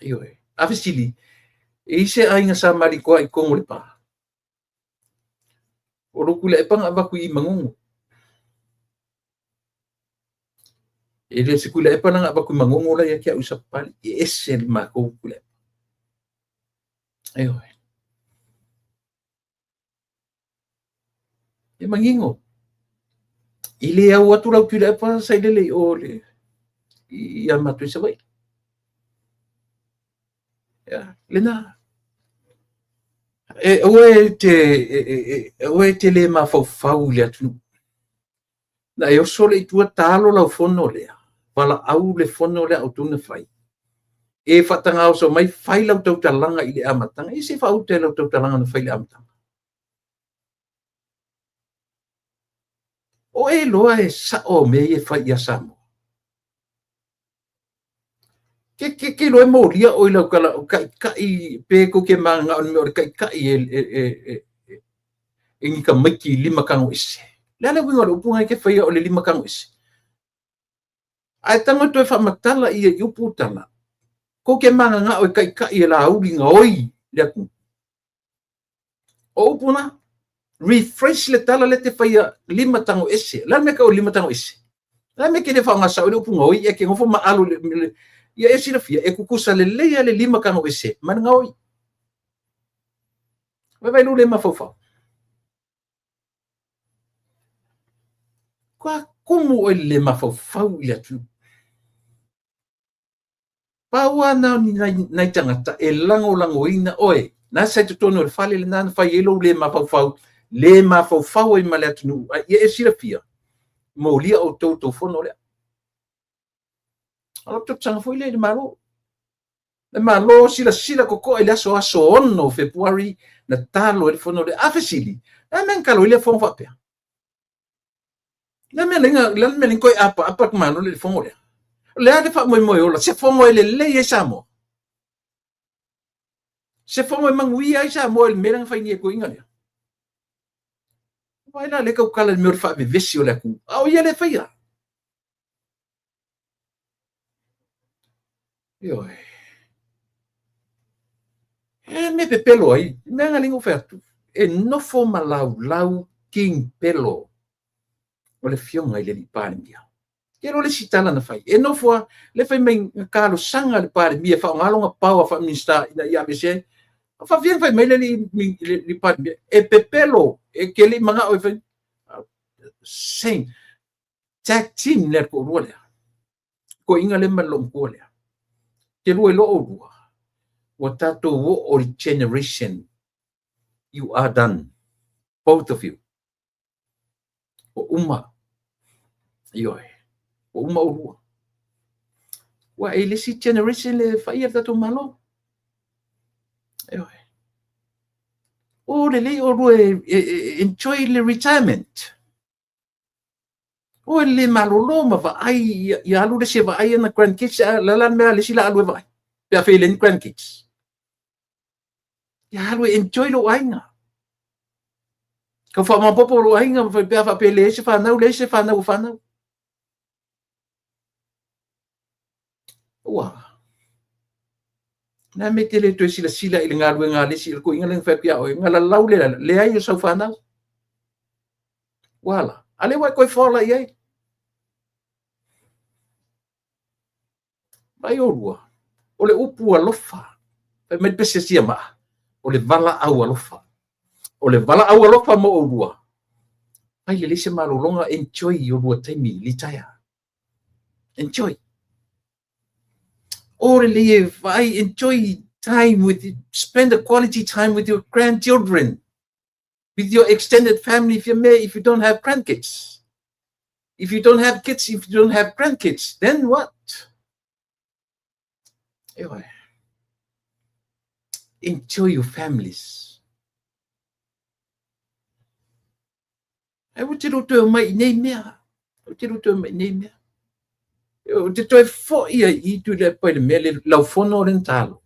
Ioe. A fesili, e i ai se aiga Sa Malitoa i totonu o Lepa? O lou Tuilaepa na avatu i Manono. E le o se Tuilaepa la na avatu i Manono la ia te au i Sapapalii. E ese le matou Tuilaepa. Ioe. E manino. I le au atu lau Tuilaepa sailele i o le ia matou i Savaii. Ia, lena. E aua e te, e, aua e te le mafaufau i le atunuu. Na e oso lea i tua talo lau fono lea, valaau le fono lea a outou na fai. E faatagaoso mai fai lau tautalaga i le amataga. Ia se i faauta i lau tautalaga na fai i le amataga. O e iloa e sao au mea ia e fai ia Samoa. Ke, ke, ke iloa e molia oe i lau tala o taitai pe tou te mananao i le mea o le taitai e, e, e, e, e ni tamaiti lima tago ese. Le a le uiga o le upu na e te faia o le lima tago ese? Ae tago e toe faamatala ia i upu tala, tou te mananao e taitai e Laauli gaoi le atunuu. O upu na, rephrase le tala lea e te faia lima tago ese. O le a le mea e tau o le lima tago ese? O le a le mea e te le faaaoga sao ai le upu gaoi ae te nofo ma alo i le... Ia e silafia, e tutusa lelei lava le lima tago ese ma le gaoi. Vaivai lou le mafaufau. Ua tumu oe i le le mafaufau i le atunuu. Pau lava na o ni nai tagata e lagolagoina oe. Na sa i totonu o le fale lena na fai ai lou le mafaufau, le mafaufau ai ma le atunuu. A ia e silafia, molia outou tou fono lea. O lau talosaga foi lea i le Malo. Le Malo silasila totoa i le aso aso 6 o Fepuari na talo ai le fono lea. A fesili, le a mea na talo ai lea fono faapea? Le a mea le a mea le toe apaapa le Malo i le fono lea? O le a le faamoemoe ola, se fono e lelei ai Samoa. Se fono e manuia ai Samoa i le mea lea na fai nei e toeaiina lea. Vaai la lea tautala i le mea o le faavevesi o le atunuu. A o ia lea e faia. Ioe. E mea pepelo ai, mea na lea na ou fai atu, e nofo ma laulau King Pelo o le afioga i le alii Palemia. Ke lo le isi tala na fai. E nofo a, le fai mai na talosaga le Palemia e faaaoga lona power faa-Minista ina ia aveese ai. O faafia na fai mai le alii Palemia, e pepelo, e ke le i manao e fai. Same. Tag team lea le toalua lea. Toeaiina lea ma le loomatua lea. Te lua i loo lua. Ua tatou oo i generation. You are done. Both of you. Ua uma. Ioe. Ua uma oulua. Ua e le isi generation le faia le tatou Malo. Ioe. O lelei oulua e enjoy le retirement. O le malolo ma vaai ia alu le isi e vaai ana grandkids, a la la le mea a le isi la alu e vaai. Pe a fai e leai ni grandkids. Ia alu e enjoy lou aiga. Tau faamaopoopo lou aiga ma pe a faapea e leai se fanau, leai se fanau o fanau. Ua. Na me te le toe silasila i le galuega a le isi, le toeaina lea na fai atu ia oe, na lalau le leai o sau fanau. Ua ala. A lea ua e toe fola i ai. Vaai oulua, o le upu alofa, fai mai le pese a Siamaa, o le valaau alofa. O le valaau alofa mo oulua. Fai lelei se malologa, enjoy oulua taimi, retire. Enjoy. O lelei e vaai, enjoy time with, spend a quality time with your grandchildren, with your extended family if you may, if you don't have grandkids. If you don't have kids, if you don't have grandkids, then what? Ioe. Enjoy your families. Ai ua te le o toe omai i nei mea. Ua te le o toe omai i nei mea. O te toe foi ai i Tuilaepa i le mea le lau fono le na talo.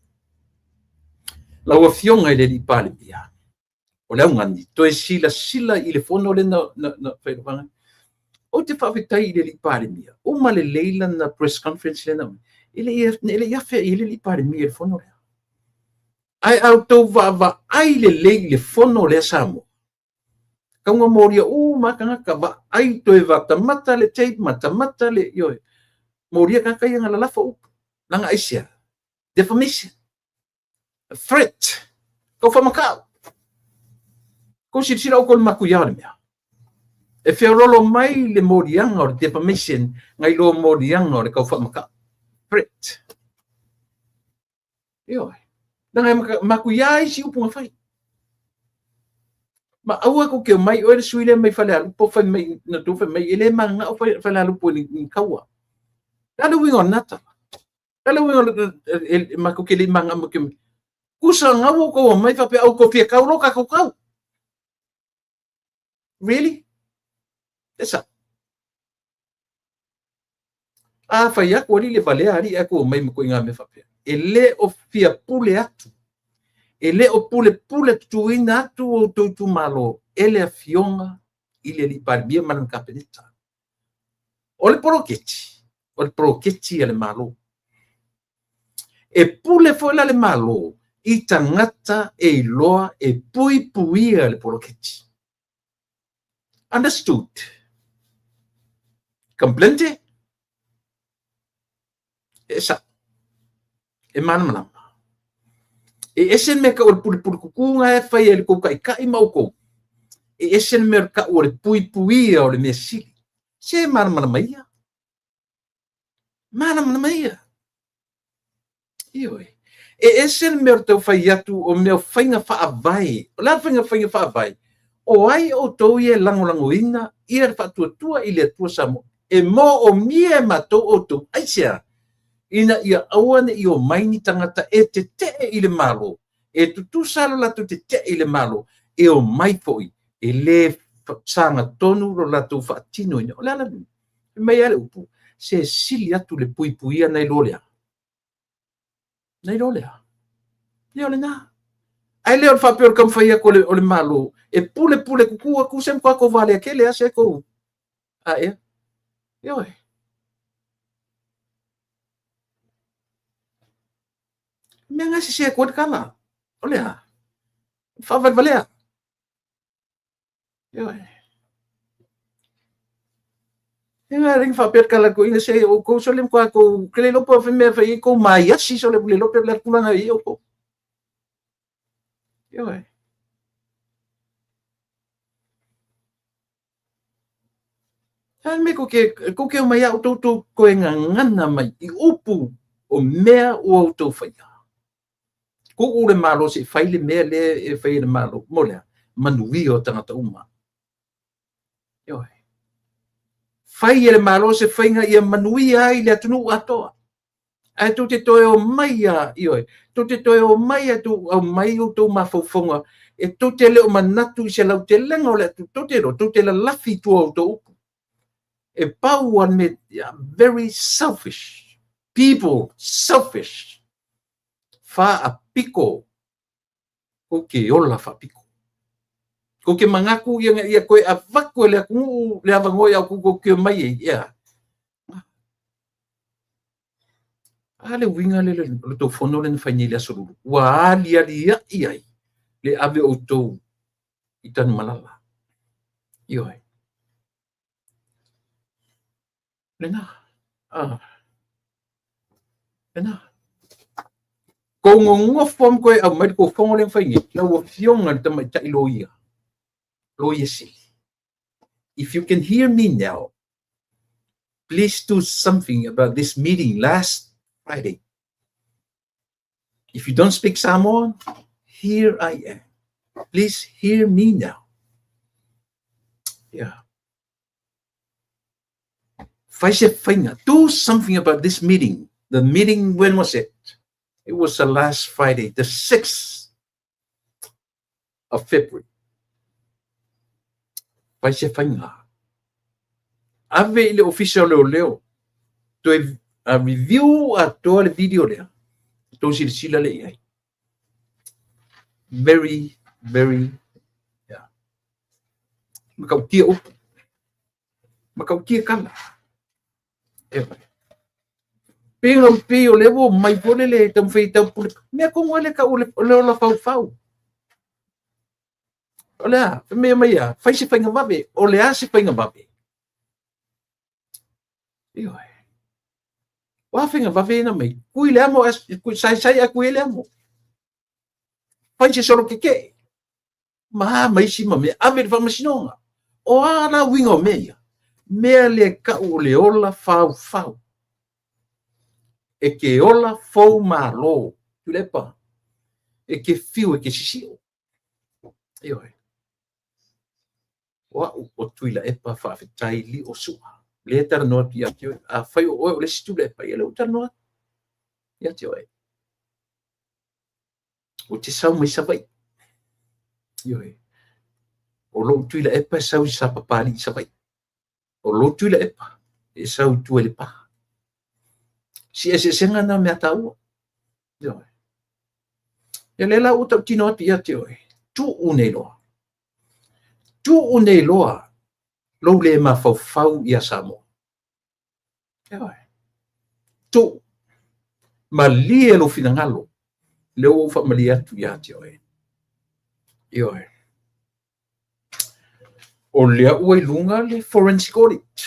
Lau afioga i le alii Palemia, o le augani, toe silasila i le fono le na, na, na fai. Ou te faafetai i le alii Palemia, uma lelei lana press conference lea na aumai, e le i afea i ai le alii Palemia i le fono lea. Ae a outou vaavaai lelei i le fono lea Samoa, tauga molia uma lava tagata, vaai toe matamata le tape, matamata le, ioe, molia tagata ia na lalafo upu. Leaga aisea? Defamation, threat, tau faamatau. Kou silasila outou i le matuia o le mea. E feololo mai le moliaga o le defamation nai lo moliaga o le tau faamatau. Threat. Ioe. Leaga e matuia isi upu na fai. Ma aua tou te omai oe le sui lea mai Falealupo fai mai na tou fai mai e le mananao Falealupo i ni taua. O le a le uiga o lena tala? O le a le uiga o matou te le i mananao matou te omai. Tusa na ua outou omai faapea outou fia tau loa tatou tau. Really? E sao. A fai atu alii le valea alii ae tou omai ma ituaiga mea faapea. E le o fia pule atu. E le o pulepule tutuina atu outou itumalo e le Afioga i le alii Palemia ma lana Kapeneta. O le poloketi, o le poloketi a le Malo. E pule foi la le Malo i tagata e iloa e puipuia le poloketi. Understood? Comprende? E sao. E malamalama. E ese le mea tau o le pulepule tutu na e fai e le tou taitai ma outou. E ese le mea tau o le puipuia o le mea sili. Se malamalama ia. Malamalama ia. Ioe. E ese le mea o le tau fai atu o mea o faiga faavae. O le a le faiga faavae? O ai outou ia e lagolagoina ia le faatuatua i le Atua Samoa? E moomia e matou outou. Aisea? Ina ia aua ne i omai ni tagata e tetee i le Malo, e tutusa lo latou tetee i le Malo, e omai foi e le sagatonu lo latou faatinoina. O le a la le mea? Fai mai lava le upu, se sili atu le puipuia nai lo le a? Nai lo le a? Ia o lena. Ae le o le faapea o le taumafai atu o le Malo e pulepule tutu atu se matua tou valea tele lava se tou a ea. Ioe. Mea na e sese atu ai le tala. O le a? Faavalevalea. Ioe. E nga ringa faapea le tala atu ina se outou sole matua tou ke le iloa po o mea fai ai tou maiasi sole le iloa pe o le a le tulaga e i ai outou. Ioe. A me ko ke ko ke omai au tou tou toe gagana mai i upu o mea ua outou faia. Tuu le Malo se i fai le mea lea e fai e le Malo. Mo le a? Manuia o tagata uma. Ioe. Fai e le Malo se faiga ia manuia ai le atunuu atoa. Ae tou te toe omai a, ioe, tou te toe omai a tou aumai outou mafaufauga e tou te le o manatu i se lautelega o le atunuu, tou te iloa, tou te lalafi i tua o outou upu. E pau a le mea, very selfish, people selfish, faapiko, tou te ola faapiko. Tou te manatu ina ia toe avatu e le atunuu le avanoa ia outou tou te omai ai, ea. A le uiga lea o le tou fono lea na fai nei i le Aso Lulu, ua alialiai ai le ave o outou i Tanumalala. Ioe. Lena. Ah. Lena. Kou nonofo ma toe aumai le tou fono lea na fai nei, lau Afioga i le Tamaitai Loia, Loia Sili. If you can hear me now, please do something about this meeting last Friday. If you don't speak Samoan, here I am. Please hear me now. Yeah. Fai se faiga. Do something about this meeting. The meeting, when was it? It was the last Friday, the 6th of February. Fai se faiga. Ave i le ofisa o leoleo. Toe review atoa le video lea. Tou silasila lea i ai. Very, very, yeah. Matautia upu. Matautia tala. Ioe. Pei ona pei o lea ua omai foi lele e taumafai e taupule. Mea tonu lava lea e tau o le ola faufau. O le a? Fai mai mai a, fai se faiga vave. O le a se faiga vave? Ioe. O a faiga vave ia na aumai? Tui le amo, saisai ae tui ai le amo. Fai se solo tetee. Ma a ma isi ma mea, ave i le faamasinoga. O a la uiga o mea ia? Mea lea e tau o le ola faufau. E te ola fou malo, Tuilaepa. E te fiu e te sisio. Ioe. O au o Tuilaepa faafetai Lio Sua. Lea e talanoa atu ia te oe. Afai o oe o le isi Tuilaepa, ia lea ua talanoa atu ia te oe. Ou te sau mai Savaii. Ioe. O lou Tuilaepa e sau i Sapapalii i Savaii. O lou Tuilaepa e sau i tua i Lepa. Si eseesega na mea taua. Ioe. Ia lea la ua tautino atu ia te oe. Tuu nei loa. Tuu nei loa lou le mafaufau ia Samoa. Ioe. Tuu. Malie lou finagalo. Lea ua ou faamalie atu ia te oe. Ioe. O lea ua i luga le forensic audit.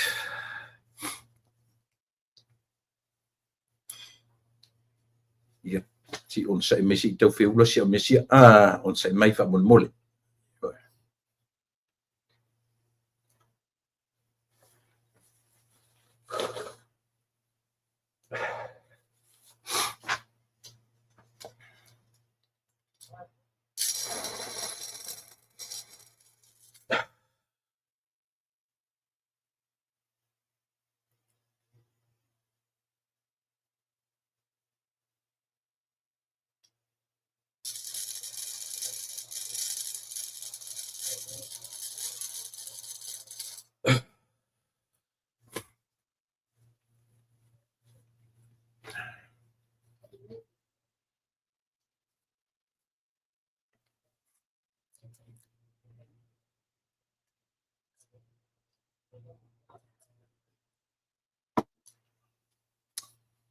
Ia, se i onosai mai se i tau feula si au mea sia. Ah, onosai mai faamolemole.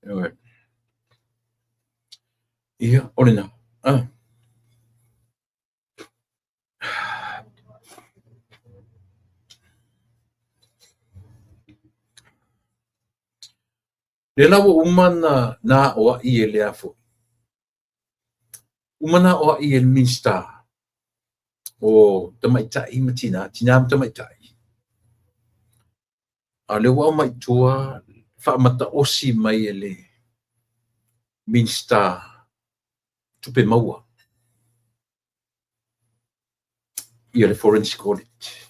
Ioe. Ia, o lena. Ah. Lea la ua uma na na aoai e le a foi. Uma na aoai e le Minisita o Tamaitai ma Tina, Tina ma Tamaitai. A o lea ua aumai i tua faamataosi mai e le Minisita Tupe Maua ia le Forensic Audit.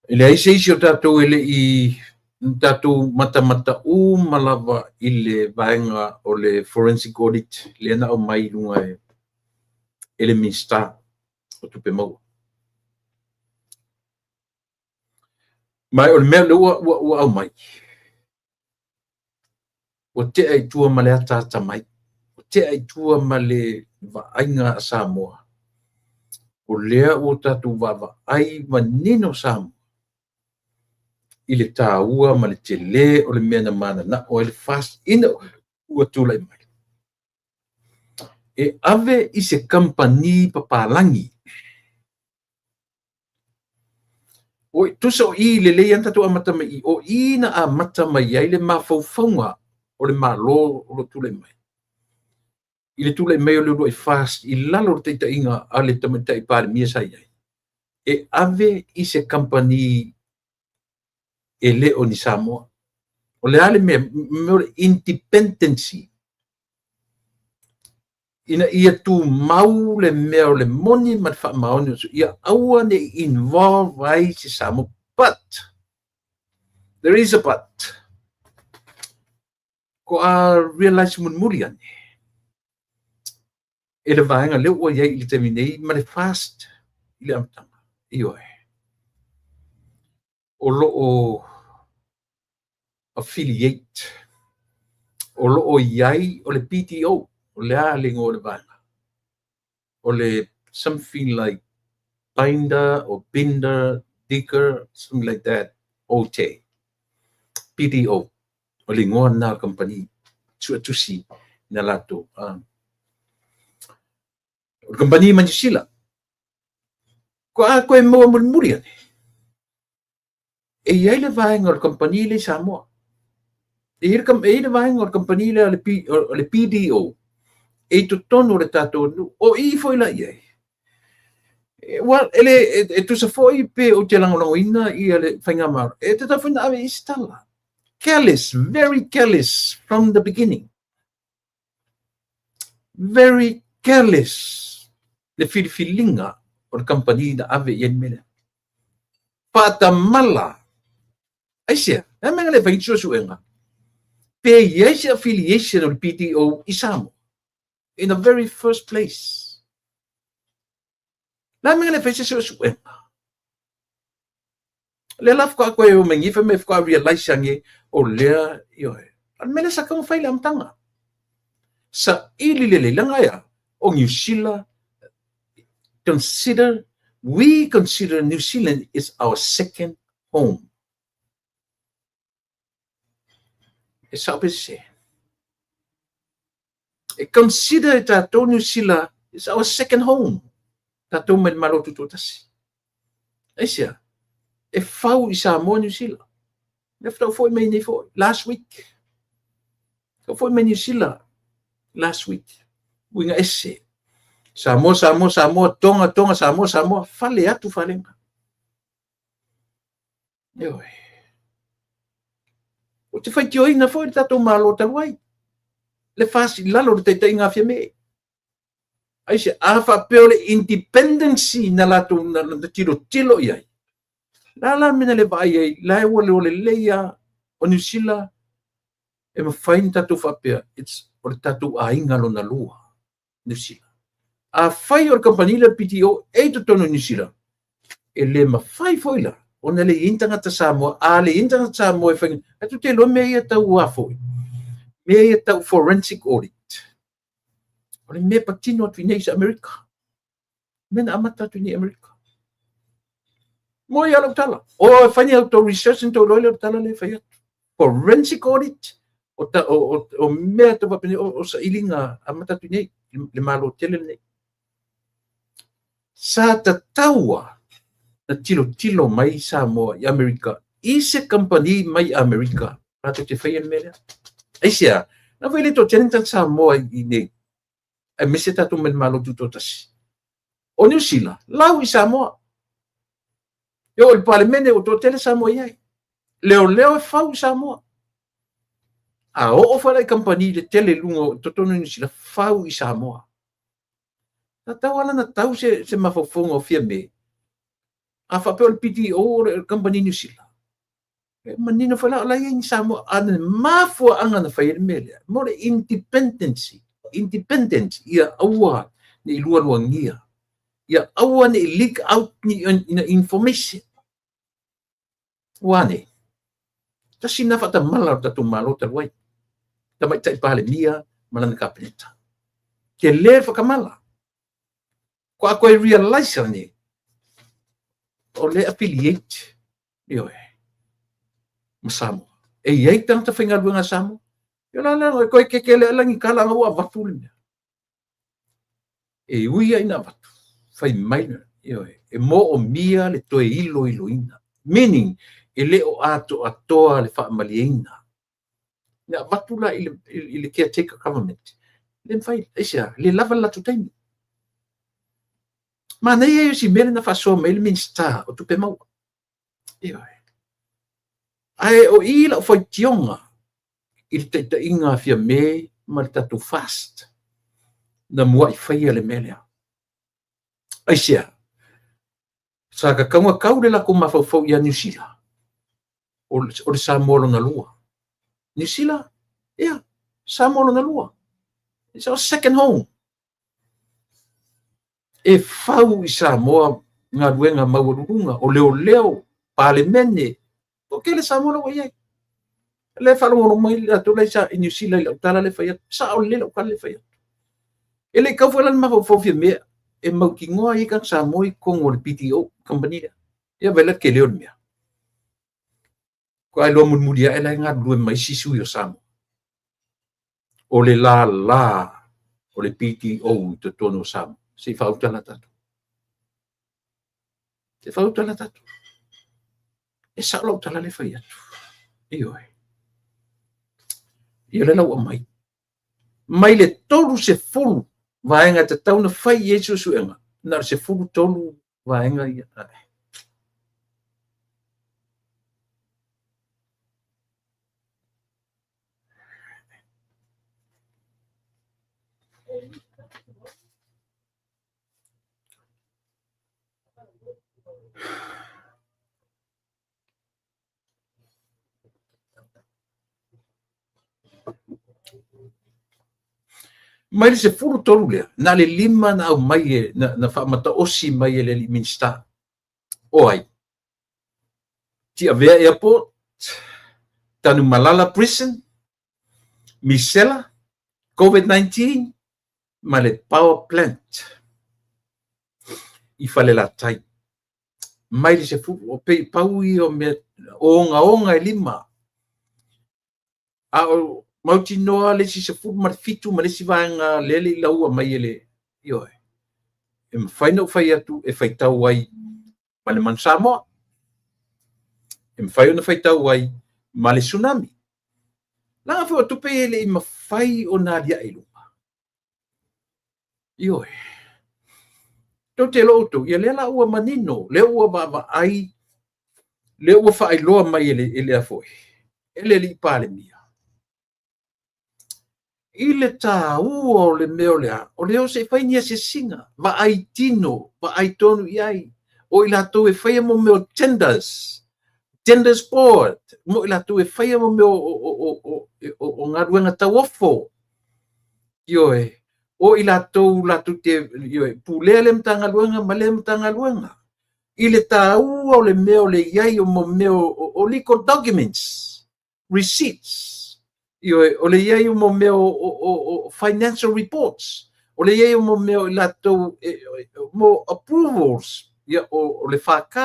E leai se isi o tatou e le i tatou matamata uma lava i le vaega o le forensic audit lea na aumai i luga e le Minisita o Tupe Maua. Ma o le mea lea ua aumai, ua tea i tua ma le ataata mai, ua tea i tua ma le vaaiga a Samoa. O lea ua tatou vaavaai manino Samoa i le taua ma le tele o le mea na mananao ai le FAST ina ua tulai mai. E ave i se kamupani papalagi. Oi, tusa o i lelei lava na tatou amata mai i, o i na amata mai ai le mafaufauga o le Malo o lo o tulai mai. I le tulai mai o le uluai FAST i lalo o le taitaiga a le Tamaitai Palemia sa i ai, e ave i se kamupani e le o ni Samoa. O le a le mea, mea o le independency ina ia tumau le mea o le moni ma le faamaoni, ia aua ne i involve ai se Samoa. But, there is a but. Ko a realize mulimuli ane, e le vaega lea ua i ai i le taimi nei ma le FAST i le amataga. Ioe. O lo o affiliate, o lo o i ai o le PTO, o le a le igoa o le vaega? O le something like Binder or Binder, Digger, something like that, OJ. PDO, o le igoa lena o le kamupani suetusi na latou. O le kamupani mai Niu Sila. Ko a koe maua mulimuli ane, e i ai le vaega o le kamupani lea i Samoa. E i ai le vaega o le kamupani lea o le PDO e i totonu o le tatou atunuu. O i foi la i ai. Well, e le, e tusa foi pe ou te lagolagoina ia le faigamalo, e tatau foi ona ave i ai se tala. Careless, very careless from the beginning. Very careless le filifiliga o le kamupani na ave i ai le mea lea. Faatamala. Aisea? Le a le mea na le fai ai ni suesuega? Pe i ai se affiliation o le PTO i Samoa in the very first place? Le a le mea na le fai ai se suesuega? Lea la faatoa koe o mai nei fai mai faatoa realise ane o lea, ioe. A o le mea lea sa tatau ona fai i le amataga. Saili lelei, leaga e a? O Niu Sila, consider, we consider New Zealand is our second home. E sao pe sese? E consider e tatou Niu Sila is our second home. Tatou mai le Malo Tutoatasi. Aisea? E fau i Samoa Niu Sila. Lea faatoa foi mai nei foi, last week. Faatoa foi mai Niu Sila last week. Uiga ese. Samoa, Samoa, Samoa, Tonga, Tonga, Samoa, Samoa, fale atu falega. Ioe. Ou te faitioina foi le tatou Malo talu ai, le fasi i lalo o le taitaiga a Fiame. Aisea? A faapea o le independency na latou na, na tilotilo i ai, la la mea na le vaai ai, la e ua leo lelei lava o Niu Sila e mafai ona tatou faapea, it's o le tatou aiga lona lua. Niu Sila. Afai o le kamupani lea PTO e i totonu o Niu Sila, e le mafai foi la ona le i ai ni tagata Samoa, a le i ai ni tagata Samoa e fai, ae tou te iloa mea ia tau a foi, mea ia tau forensic audit. O le mea patino atu i nei i Amerika. Mea na amata atu i nei i Amerika. Moi a lau tala. O e fai ni outou research ni tou iloa ai lea o le tala lea e fai atu. Forensic audit, o, ta, o, o, o mea tau faapena, o, o sailiga amata atu i nei, le Malo tele lenei. Sa tatau lava na tilotilo mai Samoa i Amerika i se kamupani mai Amerika latou te faia le mea lea. Aisea? Na foi le toatele ni tagata Samoa i nei, aemaise tatou mai le Malo Tutoatasi. O Niu Sila, lau i Samoa. E oo i le Palemene ua toatele Samoa i ai. Leoleo e fau i Samoa. A oo foi la i kamupani le tele i luga o totonu o Niu Sila, fau i Samoa. Na tau ala na tau se, se mafaufauga o Fiame. A faapea o le PTO o le kamupani Niu Sila. E manino foi la, o la e i ai ni Samoa, a le mafuaaga na fai ai le mea lea, mo le independency, independence, ia aua ne i lualuagia, ia aua ne i leak out ni ina information. Ua ane, tasi lena faatamala o le tatou Malo talu ai, Tamaitai Palemia ma lana Kapeneta. Tele le whakamala. Ko a koe realise ane, o le affiliate Ioe. Ma Samoa. E i ai tagata faigaluega a Samoa. Ia la la, e koe keke le alangi kala anga ua avatu le mea. E ui ai na avatu, fai mai le, ioe, e moomia le toe iloiloina. Meaning, e le o atoatoa le faamalieina. Na avatu la i le, i le caretaker government. Le mafai, aisea, le lava le latou taimi. Manaia ia o si mea lea na faasoa mai ai le Minisita o Tupe Maua. Ioe. Ae o i lau faitioga i le taitaiga a Fiame ma le tatou FAST na muai faia le mea lea. Aisea? Sa tatau ona tau le latou mafaufau ia Niu Sila, o le Samoa lona lua. Niu Sila, ia, Samoa lona lua. It's our second home. E fau i Samoa galuega maualuluga o leoleo, Palemene, Toatele Samoa la ua i ai. O lea e faalogologo mai latou la i Niu Sila i lau tala lea e fai atu. E sao lelei lau tala lea e fai atu. E le i tau foi la le mafaufau Fiame e mautinoa e i ai tagata Samoa i totonu o le BDO kamupani lea. Ia vaai la le tele o le mea. Faatoa iloa mulimuli ae la e galulue ma isi sui o Samoa. O le lala o le BDO i totonu o Samoa. Se i faauta la tatou. Se i faauta la tatou. E sao lau tala lea e fai atu. Ioe. Ia lea la ua aumai. Mai le 30 vaega e tatau ona fai i ai suesuega, na o le 13 vaega ia. Mai le 13 lea, na o le 5 na aumai e, na faamataosi mai e le alii Minisita. O ai? Tiavea Airport, Tanumalala Prison, Misela, COVID-19 ma le Power Plant i Falelatai. Mai le 10, o pei pau ia o mea ogaoga e 5. A o mautinoa le isi 17 ma le isi vaega lea e le i laua mai e le, ioe, e mafai ona ou fai atu e faitau ai ma le Manu Samoa, e mafai ona faitau ai ma le Tsunami. Leaga foi o tupe ia e le i mafai ona aliae i luga. Ioe. Tou te iloa outou, ia lea la ua manino, lea ua vaavaai, lea ua faailoa mai e le, e le a foi, e le alii Palemia, i le taua o le mea o le a, o le o se i fai ni asiasiga, vaai tino, vaai tonu i ai, o i latou e faia mo mea o tenders, tenders board, mo i latou e faia mo mea o galuega tauofo. Ioe, o i latou latou te, ioe, pulea lea Matagaluega ma lea Matagaluega. I le taua o le mea o le i ai o mo mea o legal documents, receipts, ioe, o le i ai o mo mea o financial reports, o le i ai o mo mea o i latou, mo approvals, ia, o le FK,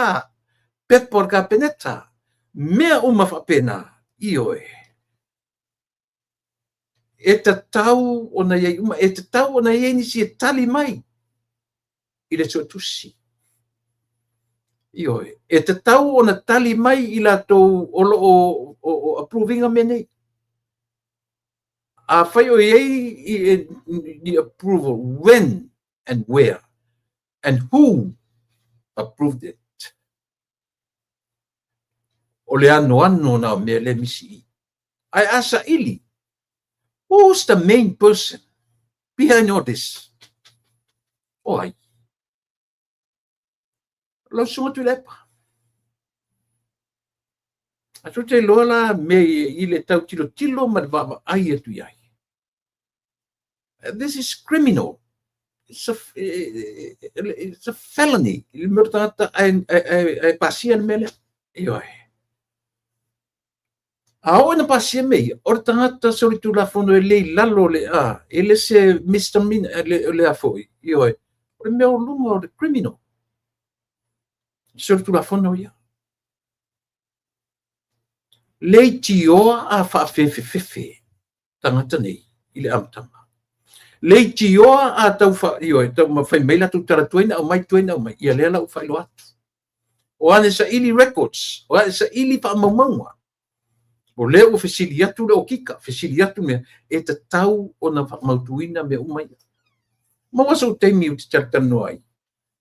pepa o le Kapeneta, mea uma faapena, ioe. E tatau ona i ai uma, e tatau ona i ai nisi e tali mai i le suetusi. Ioe, e tatau ona tali mai i latou o lo o approve ina mea nei. Afai o i ai ni approval, when and where and who approved it? O le anoano na o mea lea misi i. Ae a saili, who's the main person behind all this? O ai? Lau Susuga Tuilaepa. A tou te iloa la mea i le tau tilotilo ma le vaavaai atu i ai. This is criminal. It's a felony. I le mea o le tagata ae pasia le mea lea. Ioe. A oo ina pasia mea ia, o le tagata solitulafono e le i lalo o le, a, e le se misdemeanor, le a foi, ioe, o le mea o luga o le criminal. Solitulafono ia. Leitioa a faafefefefe tagata nei i le amataga. Leitioa a tau fa, ioe, tau ma fai mai latou tala tuai na aumai, tuai na aumai, ia lea la ua faailoa atu. O ane saili records, o ane saili faamaumauga. O lea ua fesili atu le okika, fesili atu mea, e tatau ona faamautuina mea uma ia. Maua sou taimi ou te talatalanoa ai.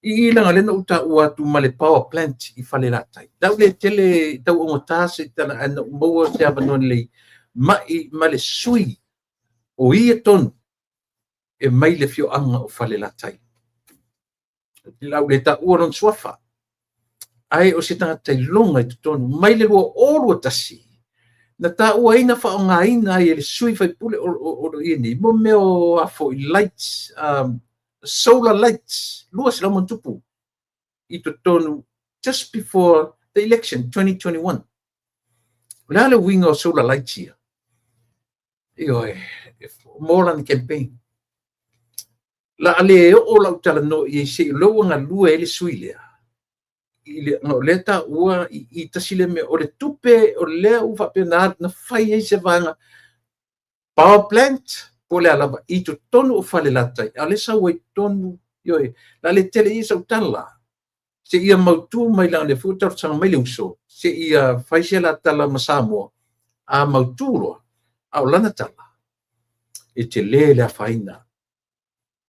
I i leaga lea na ou taua atu ma le power plant i Falelatai. Lau le tele tau augata se tala ae na ou maua se avanoa lelei mai ma le sui o ia tonu e mai le afioaga o Falelatai. Lau le taua lona suafa. Ae o se tagata iloga i totonu mai le 2021 na taua ai na faaaogaina ai e le sui faipule o ia nei mo mea o a foi lights, solar lights 200 ma tupu i totonu just before the election 2021. O le a le uiga o solar lights ia? Ioe, mo lana campaign. La a le oo lau talanoa i ai se i o lea ua galue ai le sui lea, i le, ona o lea e taua i, i tasi lea mea, o le tupe o lea ua faapena na fai ai se vaega power plant po o le a lava i totonu o Falelatai, a o lea e sau ai totonu, ioe, la le tele i sau tala, seia mautu mai leaga o lea foi ua talosaga mai le uso, seia fai se la tala ma Samoa, a mautu loa, a o lana tala, e tele le afaina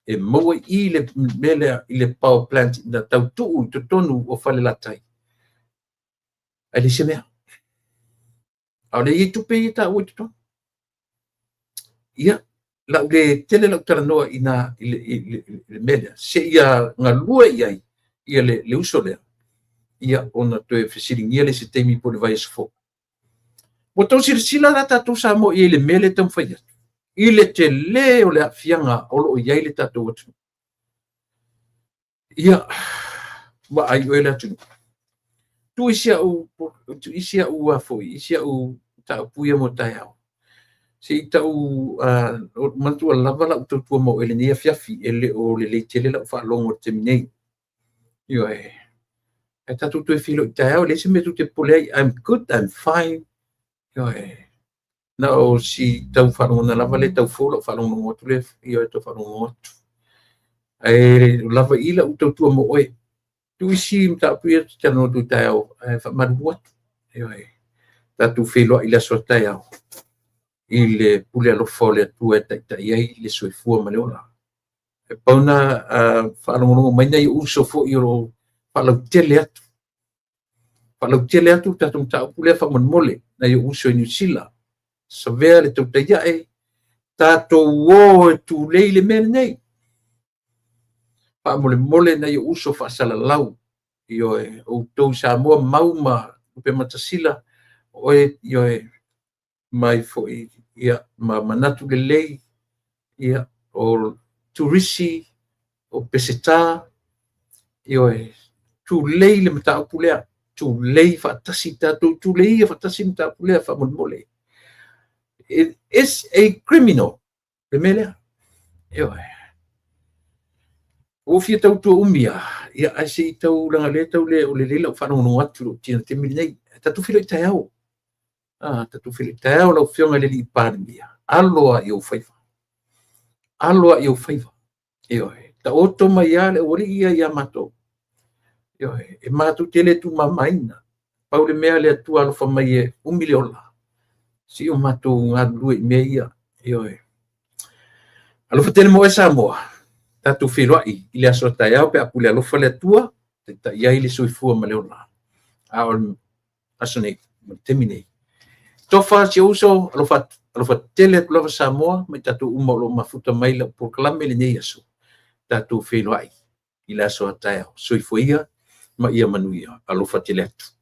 e maua i le mea lea i le power plant na tautuu i totonu o Falelatai, ae leai se mea. A o lea e i ai tupe ia e taua i totonu. Ia, lau le tele lau talanoa i na i le, i le, i le mea lea, seia galue i ai ia le, le uso lea, ia ona toe fesiligia lea i se taimi po o le vaiaso fou. Ua outou silasila la tatou Samoa i ai i le mea lea e taumafai atu, i le tele o le aafiaga o lo o i ai le tatou atunuu. Ia, vaai oe le atunuu. Tuu isi au, tuu isi au a foi, isi au mataupu ia mo taeao. Se i tau uh, manatu ua lava lau tautua ma oe i lenei afiafi, e le o lelei tele lau faalogo i le taimi nei. Ioe. Ae tatou toe feiloai taeao, e leai se mea tou te popole ai. I'm good, I'm fine. Ioe. Na o si tau faalogona lava lea tau fou lau faalogologo atu lea, ioe, tau faalogologo atu. Ae lava i lau tautua mo oe. Tuu isi mataupu ia te talanoa atu i taeao, ae faamalulu atu. Ioe. Tatou feiloai i le aso a taeao i le pule alofa o le Atua e taitai ai le soifua ma le ola. E pau na faalogologo mai nai uso foi o lo o faalautele atu. Faalautele atu le tatou mataupu lea faamolemole nai ou uso i Niu Sila. Savea le tautai ae, tatou o e tulei le mea lenei. Faamolemole nai ou uso faasalalau, ioe, outou i Samoa mau ma Lupematasila, oe, ioe, mai foi, ia, ma manatu lelei, ia, o Turisi, o Peseta, ioe, tulei le mataupu lea, tulei faatasi tatou, tulei ia faatasi le mataupu lea faamolemole. It is a criminal, le mea lea. Ioe. Ua fia tautua umi a, ia, ae se i tau leaga lea tau le o lelei lau faalogologo atu i lou tino taimi lenei. Tatou feiloai taeao. Ah, tatou feiloai taeao lau Afioga i le Alii Palemia. Alo a i ou faiva. Alo a i ou faiva. Ioe. Taoto mai lava le aualii ia ia matou. Ioe. E matou te le tumamaina. Pau le mea le Atua alofa mai e umi le ola. Se i o matou galulue i mea ia. Ioe. Alofa tele mo oe Samoa. Tatou feiloai i le aso a taeao pe a pule alofa le Atua, taitai ai le soifua ma le ola. A o le aso nei, ma le taimi nei. Tofa si ou uso, alofa atu, alofa tele atu lava Samoa ma i tatou uma o lo o mafuta mai lau polokalame i lenei aso. Tatou feiloai i le aso a taeao. Soifua ia ma ia manuia. Alofa tele atu.